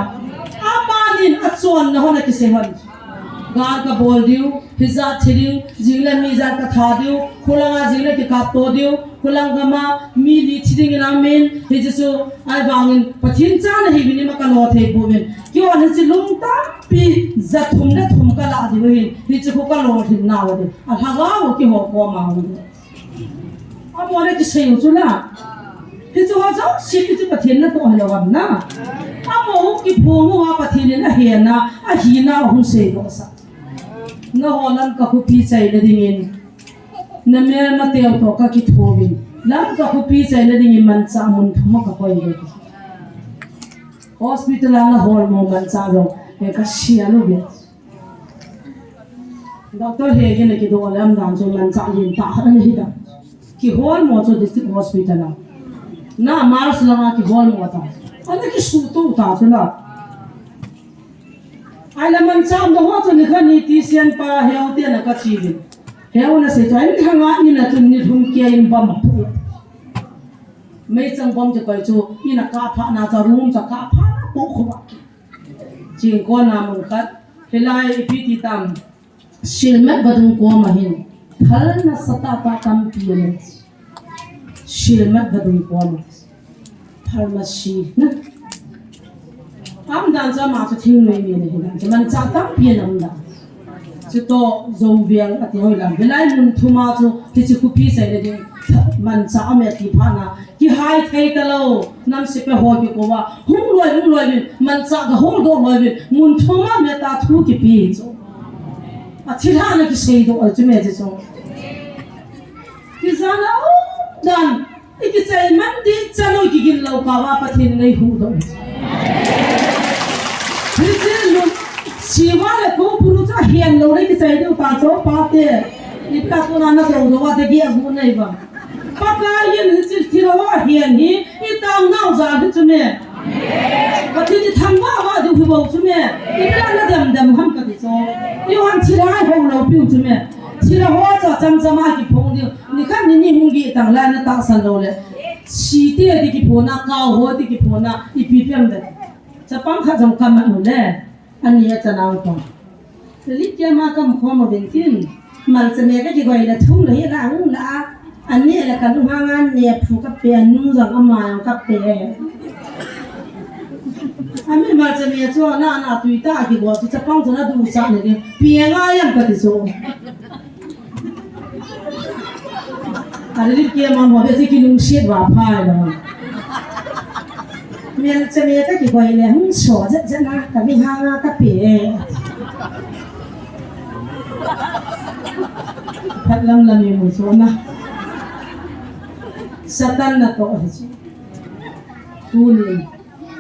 Amanin achonna ho na kisei hon. Gal kabol diu, hijat thi diu, jing le mijat katha diu, khulanga jing le kikapto diu, Khulang gama mi li thi ding in amin, hiche chu ahivangin Pathen cha nahiuvin ima kalo thei pouvin. Keiho hiche lung tampi ja thum le thum kala diu ahin, hiche khu kalo lhin nau ahi. Alhagao keiho koma ahi. Amaho le kisei u chu la. Hiche ho jouse hiche Pathen natoh hilou ham na. Amaho kiphong uva Pathen in ahenna, ahinau hung seidoh sah. Nangho Lamka khopi chaina dingin, namelmateu toh kakithouvin, Lamka khopi chaina dingin manchah mun thum a kakoi uve. Hospital a naholmo manchah jong, he kasel uve. Doctor he gin a kidoh le umdan chu manchah lentah khat ana hitan. Kiholmo chu District Hospital a. Na March langa kiholmo ta. Ana kisuto ta chu la. Ahile manchah umho chu nikhat ni T C N pa Heo te na kache uvin. Heo na sei chu, in lhanga in a chun ni lhum kia in bomb apoh. Meichang bomb kikoi chu in a kap phat na chu room chu akap phat na poh khu ba ki. Chingkon a mun khat. Hilai ipi ti tam. Silmet vadung koma hin. Phalna satahtah tampi aum. Silmet vadung koma. Pharmacy na. Aumdan chu ama chu thingnoi mi ahi dan chu manchah tampi ana umdan. Chutoh Zoveng ati hoilam. Hilai mun thum a chu hiche khopi chaina ding manchah aume ti phat na. Kihai thei talou. Nam sepai ho kikou va. Hung loi, hung loi uvin. Manchah ga hung doh loi uvin. Mun thum a meta thu kipe chu. Athilha na kiseidoh a chu me chu. Kijana umdan. Ikichai man ding chan u kigin lou kah uva Pathen in eihuhdoh. Hiche lung siva le ko punu chu ahen lou le kichai diu ta chu pate. Ipi a kona na doudou a dagi agu nei uva. Pakai in hiche thilha ho ahen hi itao nau jal hi chu me. Pathen ithangvah vah diu hi bou chu me. Ipi a na dem dem ham kati chu. Eiho thilha ho lou piu chu me. Thilha ho chu cham cham a kiphong diu. Nikhat nini hung gih tang lai na tahsan lou le. Site ti kiphona, kau ho ti kiphona, ipi piang de. Chapang khat jong kamat u le. Ani a chanang pa. Lip kia ma kam khom a vin tin. Malcha me ka kigoi la thum la hi la ang la. Ani la ka lunghang an ne phu ka pe anu jong ama jong ka pe. Ami malcha me chu na na tui ta kigol chu chapang chu na du cha ne. Pi nga yam ka ti chu. Alilip kia man ho be ti kilungset va phai la. Mial cha me ka kigoi le hung so ja ja na ka mi ha nga ka pe. Phat lam lam i mu so na. Satan na to hi chu. Tunin.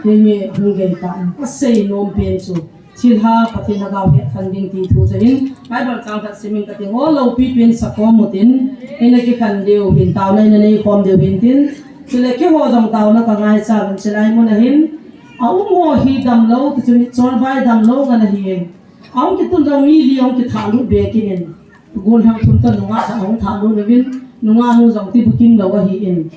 Henge hung gei ta. Ka sei nom pen chu. Thilha Pathen lhagao hetthang ding ti thu chu hin, Bible chang khat simin kati, ho loupi pen sakhom utin, ina kikhen diu hin, taona ina neikhom diu hin tin, chule keiho jong taona kangaicha uvin chulai mun a hin, aum ho hi damlou, ti chu mitchol vai damlou ngen ahin. Ahung kitun jong mi li ahung kithahlut be kit in, gollhang thum toh nungah ahung thahlut uvin, nungah nu jong tibukim lou ahin.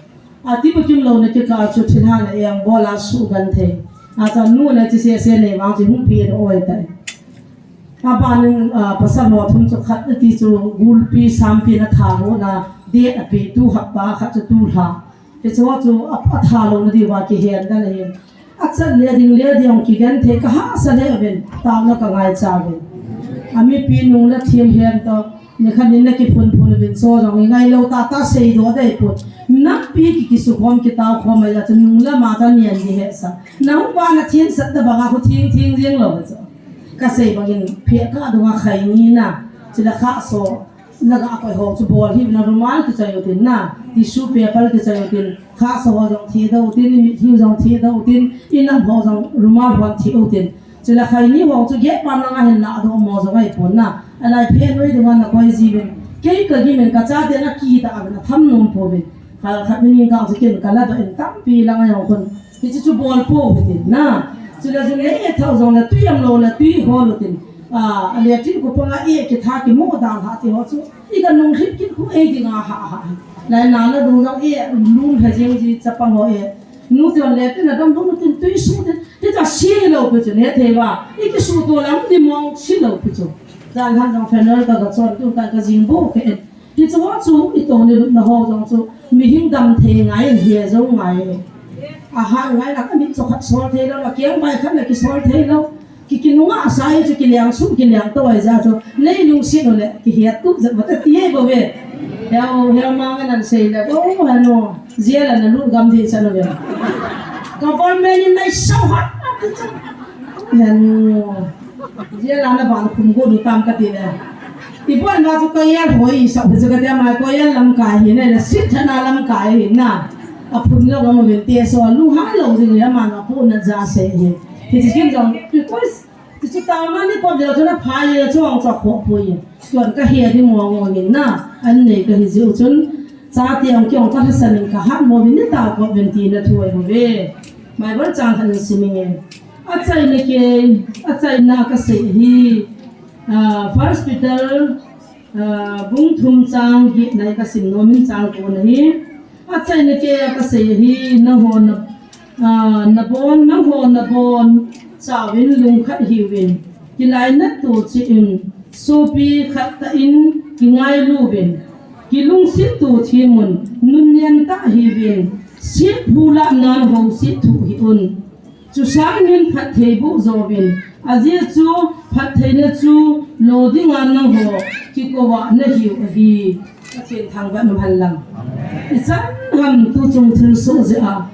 Ati bukim louna kikah chu thilha na eng bol a suhgenthei. Acha nu na chi sese nei vang chu hung pi in oi tai. Aban in, ah, pasal ho thum chu khat ati chu gulpi sampi na tha ho na date ape tu hapta khat chu tulha. Hichu chu a, atha louna diuva kihen dan ahin. Achat le ding le ding kigenthei ka hahsa le uvin, taona kangaicha uvin. Amipi nung le thiem hen toh, nikhat nin na kiphun phun uvin so jong i ngailou tah tah seidoh dei put. Nampi ki kisukhom kitaokhom a chu nung le ma chu nian di hesa. Nahung vana thiensah tah banga khu thing thing jing lou chu. Ka sei bangin phe ka dunga khai ni na, chule kha so. Na ga koi ho chu bol hi na rumal kichai utin na, tissue paper kichai utin, kha so ho jong thi do utin, i mitlhi jong thi do utin, i nam ho jong rumal hon thi utin. Chule khai ni ho chu gate pan langa hin ladoh mo jong ahi pon na. Alai phe noi dunga na koi jiuvin. Kei ka gimin ka chate na kida a na tham nom pouvin. Kha khat ni ka chu kin ka ladoh in tampi langa jong khun. Hichu chu bol pou hitin na. Chule jun le e thau jong le tui am lou le tui hol utin. A, a le tin ko panga e kitha kimu dan ha ti ho chu. I ka nung hip kit khu ei dinga ha ha. Lai na na dung jong e lum he jing ji chapang ho e. Nu ti on le tin na dam dung tin tui su tin. Ti ta si lou pi chu ne thei ba. I kisu to lam ti mong si lou pi chu. Jan han jong funeral ka ka chon tu ka ka jing bo ke. Hichu ho chu i toni lupna ho jong chu mihing dam thei ngai in hia jou ngai in. A hat ngai la ka mit chu khat sol thei lou, a kiang bai khat la kisol thei lou. Ki kinunga sa hi chu kiliang sum kiliang to ai ja chu nei lungset u le kihet tup jat mata ti ai bou ve. Heo, heo ma ngan an sei le, oh, hano, jail a na lut gam ding chan u ve. Government in nai sau hat. Hano. Jail a na ban khum go du tam ka ti le. I bon ma chu ko yal hoi sa chu ka dia ma ko yal lamkai hi ne, na sit thana lamkai hi na. A phun lou ma min te so lu ha lou jing ya ma na pu na ja se hi. Hi chi kin jong because ti chu ta ma ni ko de chu na pha ye chu ang cha kho pu ye. Chuan ka he di mo mo min na. An nei ka hi jiu chun. Chate ang kiong ka hasan in ka hat mo min ni ta ko min ti na thu ai ho ve. Bible chang khat in simin nge. Achaina kei, achaina kasei hi, ah, First Peter, ah, bung thum chang get na hi kasim nom in chang ko na hi. Achaina kei kasei hi, nangho na, ah, nabon, nangho nabon chauvin lungkhat hiuvin, kilainat to cheh in, sopi khat tah in kingailu vin, kilungset to them un, nunnem tah hiuvin, sep phu lah nan ho sep thu hih un. Chusangin phatthei boh jouvin, ajeh chu phattheina chu lo dinga nangho kikouva nahiu ahi. Pathen thangvah in umhen lang. Ichan ham tu chung thilsoh jeh a.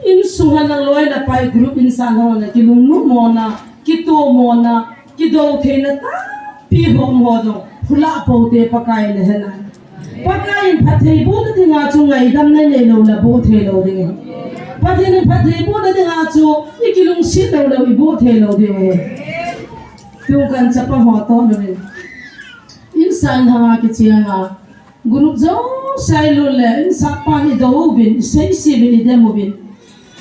Insung a nang loi le pai group in san ho na kilungnu mo na, kito mo na, kidou theina tampi ho mo jong, phula pou te Pakai na hena. Pakai in phattheibohna dinga chu ngaidamna neilou le boh theilou ding ahi. Pathen in phattheibohna dinga chu ikilungset lou le iboh theilou ding ahi. Tun kan chapang ho toh nuvin, insung lhanga kicheng a, group jouse ilhun le insung pan idou uvin, isei uvin, idem uvin.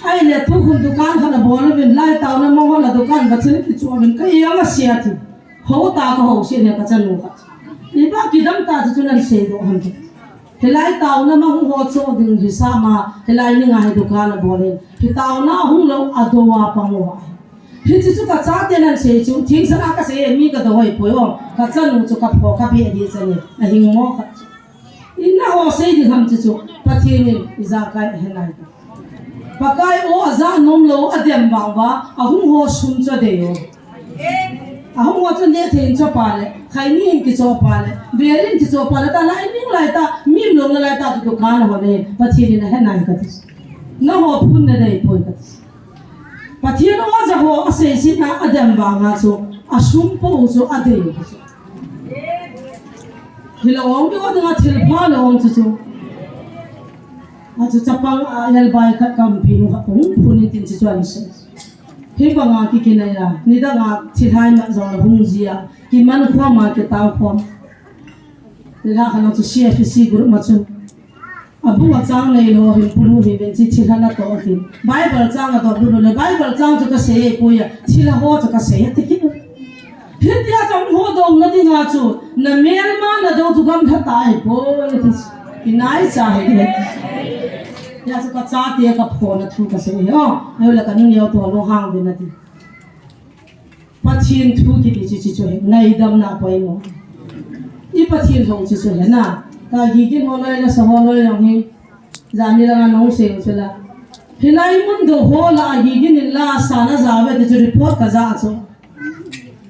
Ahile tukhun dukan khat abol uvin, lai taona mang hon a dukan va thil kichoh uvin, ka eng a sia ti. Hou ta ka hou sia ne ka chanu kha. Iba kidam ta chu chu nan seidoh ham ti. Hilai taona mang ho choh ding hisap ma, hilai ni nga hi dukan abol in. Hi taona hung lou a dou a pang uva. Hiche chu ka chate nan sei chu, thingsan a ka sei mi ka dou hoi poi o. Ka chanu chu ka pho ka be di chani. A hing mo kha chu. Ina ho sei ding ham chu chu, Pathen in ijakai ahe nai. Pakai o aja nom lou, adem vang uva, ahung ho sum chu adei o. Ahung ho chu neh thei in choh pa le, khaini in kichoh pa le, bel in kichoh pa le, ta lai ning lai ta, mi lom na lai ta, tu tu kan ho le, Pathen in ahe nai ka ti. Na ho phun na dei poi ka ti. Pathen o aja ho asei si na adem vang a chu, asum po chu adei o chu. Hilou ong, mi o dinga thil pha lou ong chu chu. A chu chapang a elbai khat kam pi nu khat hung phun in tin chu chu an sei. Hi banga kikinai a, nidang a thilhai mat jong la hung ji a, kiman khom a kitao khom. Nilhah khat chu C F C group ma chu. Abu achang nei lou hin pulu hin ben chi thilha na to hin. Bible chang a to pulu le Bible chang chu ka sei poi a, thilha ho chu ka sei ti ki. Hitia chang ho dong na dinga chu, na melma na dou chu gamlha tai poi ti. Inai cha hi ti. Ya chu ka chate ka phona thu ka sei o. Ayo la ka nu neo to lo hang ve na ti. Pathen thu kiti chu chu chu he, ngaidamna poimo. I Pathen lhou chu chu he na. Ka gigin ho loi la sa ho loi jong hi. Jani langa nong sei chu la. Hilai mun dou ho la a gigin in la sa na ja ve ti chu report ka ja chu.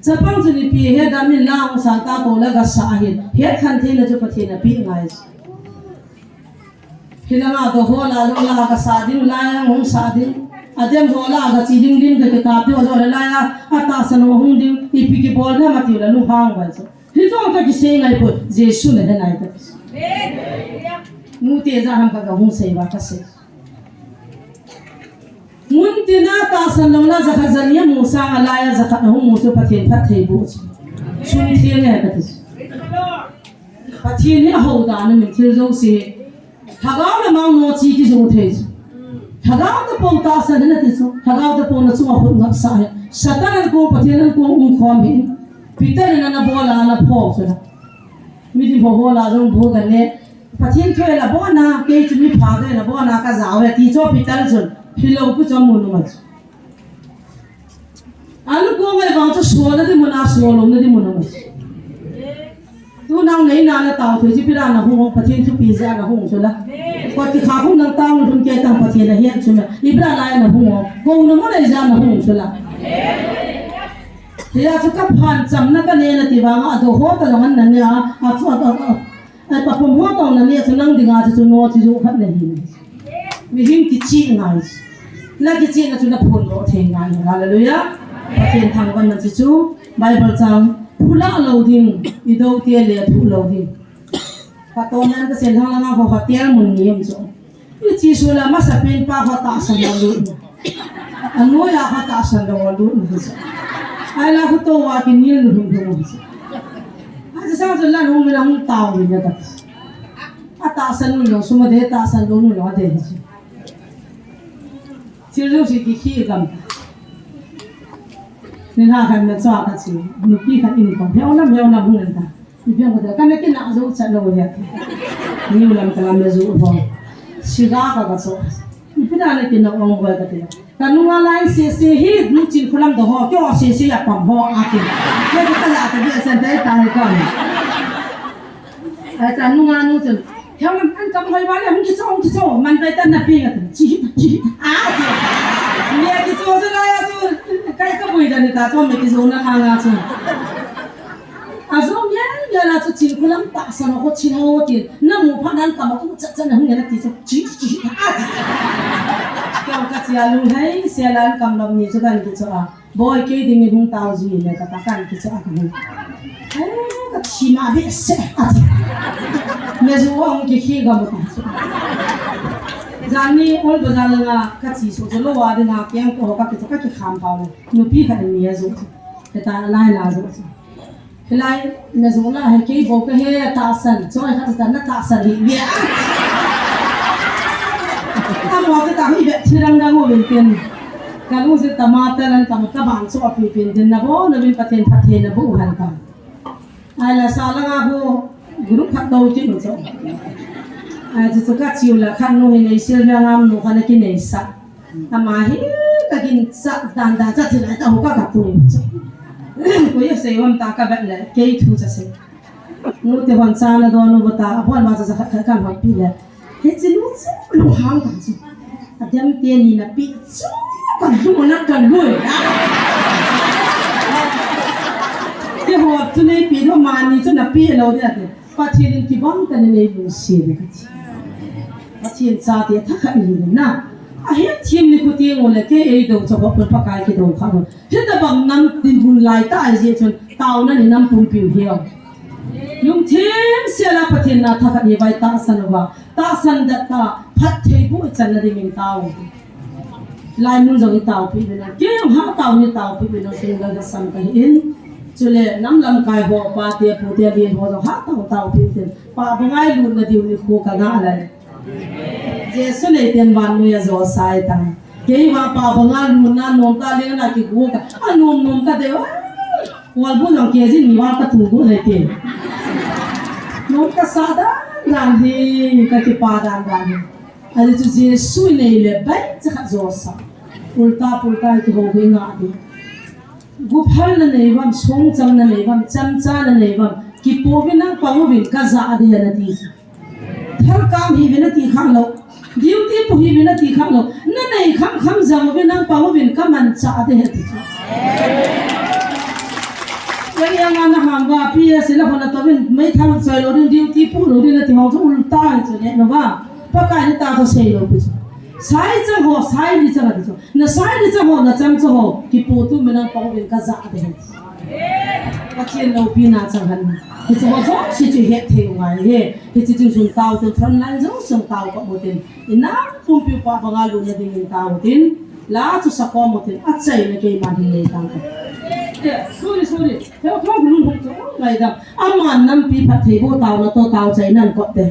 Chapang chu ni pi he dam in la hung sa ta ko la ka sa hin. He khan thei na chu Pathen a pi ngai. Hilanga dou ho la jong la ka sa ding, lai a hung sa ding. Adem ho la ka chi ding ding ka kikap ding, ajo le lai a, atahsan ho hung ding, ipi kibol na ma ti la lunghang bai chu. Hichu ka kisei ngai poi, Jesu na he nai ka ti. Nu te ja ham ka ka hung sei ba ka sei. Mun tina tahsan lou la jakhat jani a mu sang a lai a jakhat na hung mu chu Pathen phattheiboh chu. Sum theng e ka ti chu. Pathen hi ahou dan a min thil jouse. Lhagao le mang no chi kijo thei chu. Lhagao tapou tahsan na ti chu. Lhagao tapou na chunga khut ngap sa hi. Satan an ko Pathen an ko um khom hi. Peter in ana bol a ana pho chu la. Mi ti ho ho la jong bu ga le. Pathen thu la bona, kei chu mi pha ga la bona ka jao he ti chu Peter chun. Hilou pu chu mun ma chu. Anu ko ngai vang chu so na di mun a so lo na di mun a. Tu nang nei na na tao thei chi pira na hung Pathen thu pi ja na hung chu la. Ko ti kha hung nang tao thun ke tang Pathen a hian chu na. Ibra lai na hung. Ko na mo nei ja na hung chu la. Tia chu ka phan cham na ka ne na ti vang a do ho ta lo han na ne a. A chu a a. Ai, papum ho tong na nia chu nang dinga chu chu no chu ju khat na hi. Mihem kichi ngai. Na kichi na chu na phun lo thei ngai. Hallelujah. Pathen thangvah na chu chu Bible chang phula lo ding, i do te le thu lo ding. Ka to nan ka sen hang langa ho hotel mun ni em chu. I chi su la masa pen pa ho tahsan lo lut na. Anoia ho tahsan lo lut na. Ai la hu to wa ki nil nu hum hum. Ai sa sa la nu mi la hum tao ni ya ta. Atahsan nu lo suma de tahsan lo nu lo de. Chi lo si ki ki gam. Ni na kan na cha ka chi. Nu ki kan in ko. Heo na heo na hum ta. Ipi jong ka, ka na kina jou chat lou le. New lam ka lam le jou ho. Siga ka ka cho. Ipi na na kina ong boi ka ti. Ka nunga lai se se hi, nu chin khulam do ho, kyo se se ya pam ho a ti. Kyo ka la ka bi san dai ta ni ka. Ai ta nunga nu chun. Kyo lam an kam hoi ba le hung ki cho, hung ki cho, man dai ta na pi ka ti. Chi, chi. A ti. Ni ki cho se la ya chu. Kai ka bui da ni ta cho me ki jo na ha nga chu. Ajong ngen ngen a chu chin khulam tahsan ho chin ho tin. Na mu phat nan kam a khu chat chat na hung ngen a ti chu. Chi, chi, chi, a ti. Kyo ka chi a lunghei, sia lan kam lom ni chu kan ki cho a. Boi kei ding ni hung tao ji le ka ta kan ki cho a ka hung. Ai, ka chi ma be se a ti. Mezu a hung kikhi gam ta. Jani ol bazar langa kache suh chu lou a dinga keng ko ka kicha ka kikham pau. Nupi khat in ni azu chu. Keta lai la zu chu. Hilai mezu la he kei bou kahe tahsan. Choi khat ta na tahsan hi bia. Amo keta hi bia thirang dang o bin tin. Kalu se tamata lan tam ka ban so api pin din nabonun Pathen phatthei naboh u hen ka. Ahile sa langa ho group khat tou kit u chu. Ahi chu chu kache u le khat nu hi neisil ve ngam nu khat na kineisa. Ama hi kaginchat dan dan cha thilai ta ho ka kapu chu. Koi asei uvam ta kavet le kei thu cha sei. Nu te hon cha nadon u ta, abon ma cha cha khat khat kan hon pi le. Hiche nu chu lunghang ta chu. Adem teni napi chu kalung na kalung. Keiho chu neipi lou mani chu napi lou ding ati. Pathen in kibang tah in neilungset in kati. Pathen chate thakhat nahina. Ahet thim nikho teng u le kei eidou cha ho pun Pakai kidou kha ho. Hitabang nam dinmun lai ta ahi jeh chun taona ni nam pumpiu hiu. Lungthim sela Pathen na thakhat ni vai tahsan uva. Tahsan dat ta phattheiboh ichan na dingin tao. Laimun jong itaopi uvin lang. Kei jong hatah in itaopi uvin lang, single dasam kahin. Chule nam lamkai ho, pate, pute, lien ho jong hatah in taopi uvin. Pabang a ilutna diu nikho kana lai. Jesu neiten vannoi a josah tai. Kei vang pabang a lutna nom ta leng na kigu ka. Anom nom ka deu. Walbu jong kei jin mi vang katu gu le te. Nom kasa dan dan hi, kakipah dan dan hi. Ahi chu Jesu nei le bai cha khat josah. Ulta pulta hi kihou hi nga ding. Guphal nanei uvam, songchang nanei uvam, chamcha nanei uvam. Kipouvin nang pang uvin kajah ding nati chu. Thalkam hiuvin nati khah lou. Duty pu hiuvin nati khah lou. Nanei kham kham jang uvin nang pang uvin kamanchah ding nati chu. Kei anga naham uva, P S la hon natouvin, meithal choi lou ding, duty pu lou ding nati ho chu ulta hi chu ne no uva. Pakai ni ta chu sei lou pi chu. Sai chang ho, sai ni chang ati chu. Nasai ni chang ho, nachamcha ho, kipouvin nang pang uvin kajah ding. Pathen loupina chang hen. Hiche ho jouse chu ihet thei u ngai e. Hiche chu jun tao tin, front line jouse tao ka mo tin. Inam pumpiu pabang a lutna dingin tao tin. La chu sakhom mo tin. Achaina keiman hin nei tang ka. Eh, sorry, sorry. He, thong lun hung chu ngai da. Aman nampi phattheiboh taona toh tao chainan kot te.